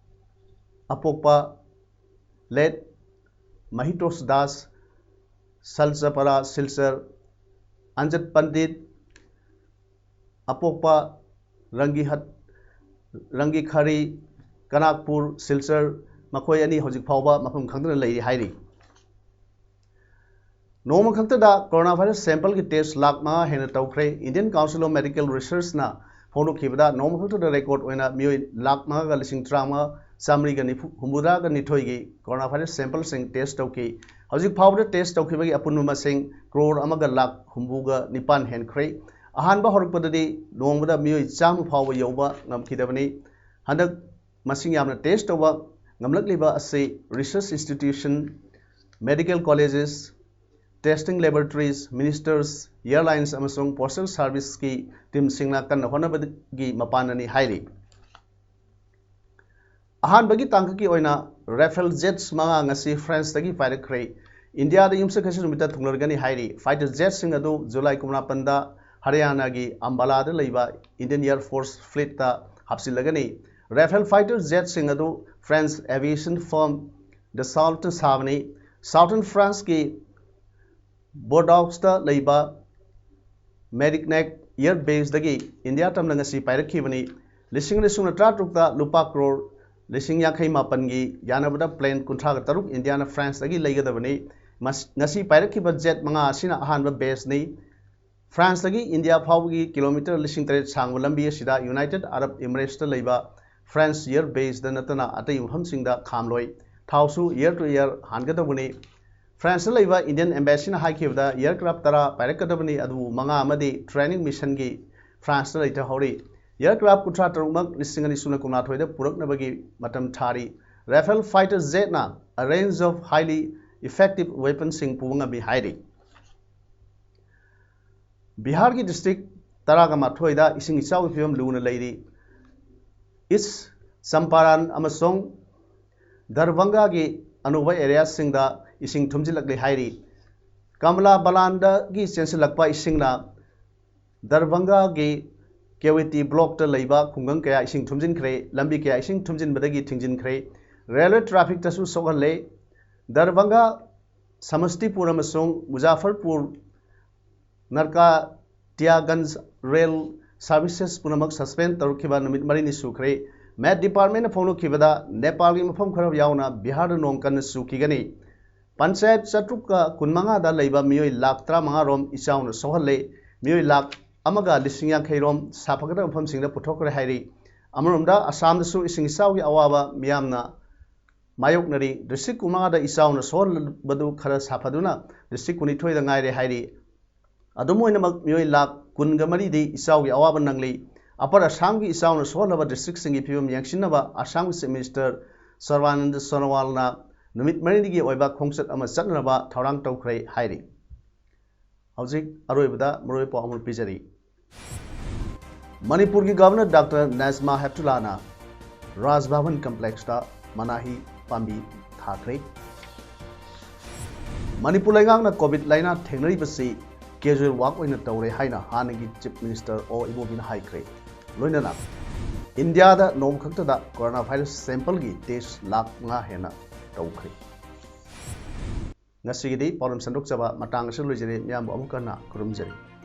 ꯑꯄꯣꯛꯄ late ꯃꯍꯤꯇꯣꯁ ꯗꯥꯁ, ꯁꯜꯆꯄꯔꯥ ꯁꯤꯜꯆꯔ, ꯑꯟꯖꯠ ꯄꯟꯗꯤꯠ, ꯑꯄꯣꯛꯄ ꯔꯪꯒꯤꯍꯠ, ꯔꯪꯒꯤꯈꯥꯔꯤ, ꯀꯅꯥꯛꯄꯨꯔ ꯁꯤꯜꯆꯔ, ꯃꯈꯣꯏ ꯑꯅꯤ ꯍꯧꯖꯤꯛ ꯐꯥꯎꯕ ꯃꯐꯝ ꯈꯪꯗꯅ ꯂꯩꯔꯤ ꯍꯥꯏꯔꯤ꯫ ꯅꯣꯡꯃ ꯈꯛꯇꯗ corona virus sampleꯒꯤ test ꯂꯥꯈ ꯃꯉꯥ ꯍꯦꯟꯅ ꯇꯧꯈ꯭ꯔꯦ꯫ Indian Council of Medical Researchꯅ ꯐꯣꯡꯗꯣꯛꯈꯤꯕꯗ ꯅꯣꯡꯃ ꯈꯛꯇꯗ record ꯑꯣꯏꯅ ꯃꯤꯑꯣꯏ ꯂꯥꯈ ꯃꯉꯥꯒ ꯂꯤꯁꯤꯡ ꯇꯔꯥꯃꯉꯥ ꯆꯥꯃꯔꯤꯒ ꯅꯤꯐꯨ ꯍꯨꯝꯐꯨꯇꯔꯥꯒ ꯅꯤꯊꯣꯏꯒꯤ corona virus sampleꯁꯤꯡ test ꯇꯧꯈꯤ꯫ ꯍꯧꯖꯤꯛ ꯐꯥꯎꯕꯗ test ꯇꯧꯈꯤꯕꯒꯤ ꯑꯄꯨꯟꯕ ꯃꯁꯤꯡ ꯀ꯭ꯔꯣꯔ ꯑꯃꯒ ꯂꯥꯈ ꯍꯨꯝꯐꯨꯒ ꯅꯤꯄꯥꯟ ꯍꯦꯟꯈ꯭ꯔꯦ꯫ ꯑꯍꯥꯟꯕ ꯍꯧꯔꯛꯄꯗꯗꯤ ꯅꯣꯡꯃꯗ ꯃꯤꯑꯣꯏ ꯆꯥꯝꯃ ꯐꯥꯎꯕ ꯌꯧꯕ ꯉꯝꯈꯤꯗꯕꯅꯤ꯫ ꯍꯟꯗꯛ ꯃꯁꯤꯡ ꯌꯥꯝꯅ test ꯇꯧꯕ ꯉꯝꯂꯛꯂꯤꯕ ꯑꯁꯤ research institution, medical colleges, testing laboratories, ministers, airlines ꯑꯃꯁꯨꯡ postal serviceꯀꯤ teamꯁꯤꯡꯅ ꯀꯟꯅ ꯍꯣꯠꯅꯕꯒꯤ ꯃꯄꯥꯟꯅꯅꯤ ꯍꯥꯏꯔꯤ꯫ ꯑꯍꯥꯟꯕꯒꯤ ꯇꯥꯡꯀꯛꯀꯤ ꯑꯣꯏꯅ Rafale jets ꯃꯉꯥ ꯉꯁꯤ Franceꯇꯒꯤ ꯄꯥꯏꯔꯛꯈ꯭ꯔꯦ꯫ ꯏꯟꯗꯤꯌꯥꯗ ꯌꯨꯝꯁꯀꯩꯁ ꯅꯨꯃꯤꯠꯇ ꯊꯨꯡꯂꯔꯒꯅꯤ ꯍꯥꯏꯔꯤ꯫ Fighter jetꯁꯤꯡ ꯑꯗꯨ July ꯀꯨꯟꯃꯥꯄꯟꯗ ꯍꯔꯤꯌꯥꯅꯥꯒꯤ ꯑꯝꯕꯥꯂꯥꯗ ꯂꯩꯕ Indian Air Force fleetꯇ ꯍꯥꯞꯆꯤꯜꯂꯒꯅꯤ꯫ Rafale fighter jetꯁꯤꯡ ꯑꯗꯨ French aviation firm Dassaultꯅ ꯁꯥꯕꯅꯤ꯫ Southern Franceꯀꯤ Bordeauxꯇ ꯂꯩꯕ Mérignac air baseꯗꯒꯤ ꯏꯟꯗꯤꯌꯥ ꯇꯝꯅ ꯉꯁꯤ ꯄꯥꯏꯔꯛꯈꯤꯕꯅꯤ꯫ ꯂꯤꯁꯤꯡ ꯑꯅꯤ ꯁꯨꯞꯅ ꯇꯔꯥꯇꯔꯨꯛꯇ ꯂꯨꯄꯥ ꯀ꯭ꯔꯣꯔ ꯂꯤꯁꯤꯡ ꯌꯥꯡꯈꯩ ꯃꯥꯄꯟꯒꯤ ꯌꯥꯅꯕꯗ plane ꯀꯨꯟꯊ꯭ꯔꯥꯒ ꯇꯔꯨꯛ ꯏꯟꯗꯤꯌꯥꯅ Franceꯇꯒꯤ ꯂꯩꯒꯗꯕꯅꯤ꯫ ꯃꯁ-, ꯉꯁꯤ ꯄꯥꯏꯔꯛꯈꯤꯕ jet ꯃꯉꯥ ꯑꯁꯤꯅ ꯑꯍꯥꯟꯕ batchꯅꯤ꯫ Franceꯇꯒꯤ ꯏꯟꯗꯤꯌꯥ ꯐꯥꯎꯕꯒꯤ kilometre ꯂꯤꯁꯤꯡ ꯇꯔꯦꯠ ꯁꯥꯡꯕ ꯂꯝꯕꯤ ꯑꯁꯤꯗ United Arab Emiratesꯇ ꯂꯩꯕ French air baseꯗ ꯅꯠꯇꯅ ꯑꯇꯩ ꯃꯐꯝꯁꯤꯡꯗ ꯈꯥꯝꯂꯣꯏ꯫ ꯊꯥꯎꯁꯨ air to air ꯍꯥꯟꯒꯗꯧꯕꯅꯤ꯫ Franceꯇ ꯂꯩꯕ Indian embassyꯅ ꯍꯥꯏꯈꯤꯕꯗ aircraft ꯇꯔꯥ ꯄꯥꯏꯔꯛꯀꯗꯕꯅꯤ, ꯑꯗꯨꯕꯨ ꯃꯉꯥ ꯑꯃꯗꯤ training missionꯒꯤ Franceꯇ ꯂꯩꯊꯍꯧꯔꯤ꯫ Aircraft ꯀꯨꯟꯊ꯭ꯔꯥ ꯇꯔꯨꯛꯃꯛ ꯂꯤꯁꯤꯡ ꯑꯅꯤ ꯁꯨꯞꯅ ꯀꯨꯟꯃꯥꯊꯣꯏꯗ ꯄꯨꯔꯛꯅꯕꯒꯤ ꯃꯇꯝ ꯊꯥꯔꯤ꯫ Rafale fighter jetꯅ a range of highly effective weaponꯁꯤꯡ ꯄꯨꯕ ꯉꯝꯃꯤ ꯍꯥꯏꯔꯤ꯫ ꯕꯤꯍꯥꯔꯒꯤ district ꯇꯔꯥꯒ ꯃꯥꯊꯣꯏꯗ ꯏꯁꯤꯡ ꯏꯆꯥꯎꯒꯤ ꯐꯤꯕꯝ ꯂꯨꯅ ꯂꯩꯔꯤ꯫ East Champaran ꯑꯃꯁꯨꯡ Darbhangagi ꯑꯅꯧꯕ areaꯁꯤꯡꯗ ꯏꯁꯤꯡ ꯊꯨꯝꯖꯤꯜꯂꯛꯂꯦ ꯍꯥꯏꯔꯤ꯫ ꯀꯃꯂꯥ ꯕꯂꯥꯟꯗꯒꯤ ꯆꯦꯟꯁꯤꯜꯂꯛꯄ ꯏꯁꯤꯡꯅ Darbhangagi Kewiti blockꯇ ꯂꯩꯕ ꯈꯨꯡꯒꯪ ꯀꯌꯥ ꯏꯁꯤꯡ ꯊꯨꯝꯖꯤꯟꯈ꯭ꯔꯦ꯫ ꯂꯝꯕꯤ ꯀꯌꯥ ꯏꯁꯤꯡ ꯊꯨꯝꯖꯤꯟꯕꯗꯒꯤ ꯊꯤꯡꯖꯤꯟꯈ꯭ꯔꯦ꯫ Railway trafficꯇꯁꯨ ꯁꯣꯛꯍꯜꯂꯦ꯫ Darbhanga, Samastipur ꯑꯃꯁꯨꯡ Muzaffarpur Narkatiaganj rail services ꯄꯨꯝꯅꯃꯛ suspend ꯇꯧꯔꯛꯈꯤꯕ ꯅꯨꯃꯤꯠ ꯃꯔꯤꯅꯤ ꯁꯨꯈ꯭ꯔꯦ꯫ Met departmentꯅ ꯐꯣꯡꯗꯣꯛꯈꯤꯕꯗ, ꯅꯦꯄꯥꯜꯒꯤ ꯃꯐꯝ ꯈꯔ ꯌꯥꯎꯅ ꯕꯤꯍꯥꯔꯗ ꯅꯣꯡ ꯀꯟꯅ ꯆꯨꯈꯤꯒꯅꯤ꯫ ꯄꯟꯆꯥꯌꯠ ꯆꯥꯇ꯭ꯔꯨꯛꯀ ꯀꯨꯟꯃꯉꯥꯗ ꯂꯩꯕ ꯃꯤꯑꯣꯏ ꯂꯥꯈ ꯇꯔꯥꯃꯉꯥ ꯔꯣꯝ ꯏꯆꯥꯎꯅ ꯁꯣꯛꯍꯜꯂꯦ꯫ ꯃꯤꯑꯣꯏ ꯂꯥꯈ ꯑꯃꯒ ꯂꯤꯁꯤꯡ ꯌꯥꯡꯈꯩ ꯔꯣꯝ ꯁꯥꯐꯒꯗꯕ ꯃꯐꯝꯁꯤꯡꯗ ꯄꯨꯊꯣꯛꯈ꯭ꯔꯦ ꯍꯥꯏꯔꯤ꯫ ꯑꯃꯔꯣꯝꯗ ꯑꯁꯥꯝꯗꯁꯨ ꯏꯁꯤꯡ ꯏꯆꯥꯎꯒꯤ ꯑꯋꯥꯕ ꯃꯤꯌꯥꯝꯅ ꯃꯥꯌꯣꯛꯅꯔꯤ꯫ ꯗꯤꯁꯇ꯭ꯔꯤꯛ ꯀꯨꯟꯃꯉꯥꯗ ꯏꯆꯥꯎꯅ ꯁꯣꯛꯍꯜꯂꯕꯗꯨ ꯈꯔ ꯁꯥꯐꯗꯨꯅ ꯗꯤꯁꯇ꯭ꯔꯤꯛ ꯀꯨꯟꯅꯤꯊꯣꯏꯗ ꯉꯥꯏꯔꯦ ꯍꯥꯏꯔꯤ꯫ ꯑꯗꯨꯝ ꯑꯣꯏꯅꯃꯛ ꯃꯤꯑꯣꯏ ꯂꯥꯈ ꯀꯨꯟꯒ ꯃꯔꯤꯗꯤ ꯏꯆꯥꯎꯒꯤ ꯑꯋꯥꯕ ꯅꯪꯂꯤ꯫ ꯑꯄꯔ ꯑꯁꯥꯝꯒꯤ ꯏꯆꯥꯎꯅ ꯁꯣꯛꯍꯜꯂꯕ ꯗꯤꯁꯇ꯭ꯔꯤꯛꯁꯤꯡꯒꯤ ꯐꯤꯕꯝ ꯌꯦꯡꯁꯤꯟꯅꯕ ꯑꯁꯥꯝꯒꯤ ꯆꯤꯐ ꯃꯤꯅꯤꯁꯇꯔ ꯁꯔꯕꯥꯅꯟꯗ ꯁꯣꯅꯣꯋꯥꯜꯅ ꯅꯨꯃꯤꯠ ꯃꯔꯤꯅꯤꯒꯤ ꯑꯣꯏꯕ ꯈꯣꯡꯆꯠ ꯑꯃ ꯆꯠꯅꯅꯕ ꯊꯧꯔꯥꯡ ꯇꯧꯈ꯭ꯔꯦ ꯍꯥꯏꯔꯤ꯫ ꯍꯧꯖꯤꯛ ꯑꯔꯣꯏꯕꯗ ꯃꯔꯨꯑꯣꯏ ꯄꯥꯎ ꯑꯃ ꯄꯤꯖꯔꯤ꯫ ꯃꯅꯤꯄꯨꯔꯒꯤ ꯒꯚꯔꯅꯔ ꯗꯥꯛꯇꯔ ꯅꯥꯖꯃꯥ ꯍꯦꯞꯇꯨꯂꯥꯅ ꯔꯥꯖ ꯚꯕꯟ ꯀꯝꯄ꯭ꯂꯦꯛꯁꯇ ꯃꯅꯥꯍꯤ ꯄꯥꯝꯕꯤ ꯊꯥꯈ꯭ꯔꯦ꯫ ꯃꯅꯤꯄꯨꯔ ꯂꯩꯉꯥꯛꯅ ꯀꯣꯚꯤꯗ ꯂꯥꯏꯅꯥ ꯊꯦꯡꯅꯔꯤꯕꯁꯤ ꯀꯦꯖꯨꯋꯦꯜ ꯋꯥꯛ ꯑꯣꯏꯅ ꯇꯧꯔꯦ ꯍꯥꯏꯅ ꯍꯥꯟꯅꯒꯤ ꯆꯤꯐ ꯃꯤꯅꯤꯁꯇꯔ ꯑꯣ ꯏꯕꯣꯕꯤꯅ ꯍꯥꯏꯈ꯭ꯔꯦ꯫ ꯂꯣꯏꯅꯅ ꯏꯟꯗꯤꯌꯥꯗ ꯅꯣꯡꯃ ꯈꯛꯇꯗ ꯀꯣꯔꯣꯅꯥ ꯚꯥꯏꯔꯁ ꯁꯦꯝꯄꯜꯒꯤ ꯇꯦꯁ ꯂꯥꯈ ꯃꯉꯥ ꯍꯦꯟꯅ ꯇꯧꯈ꯭ꯔꯦ꯫ ꯉꯁꯤꯒꯤꯗꯤ ꯄꯥꯎꯗꯝ ꯁꯟꯗꯣꯛꯆꯕ ꯃꯇꯥꯡ ꯑꯁꯤꯗ ꯂꯣꯏꯖꯔꯦ꯫ ꯃꯤꯌꯥꯝꯕꯨ ꯑꯃꯨꯛ ꯍꯟꯅ ꯈꯨꯔꯨꯝꯖꯔꯤ꯫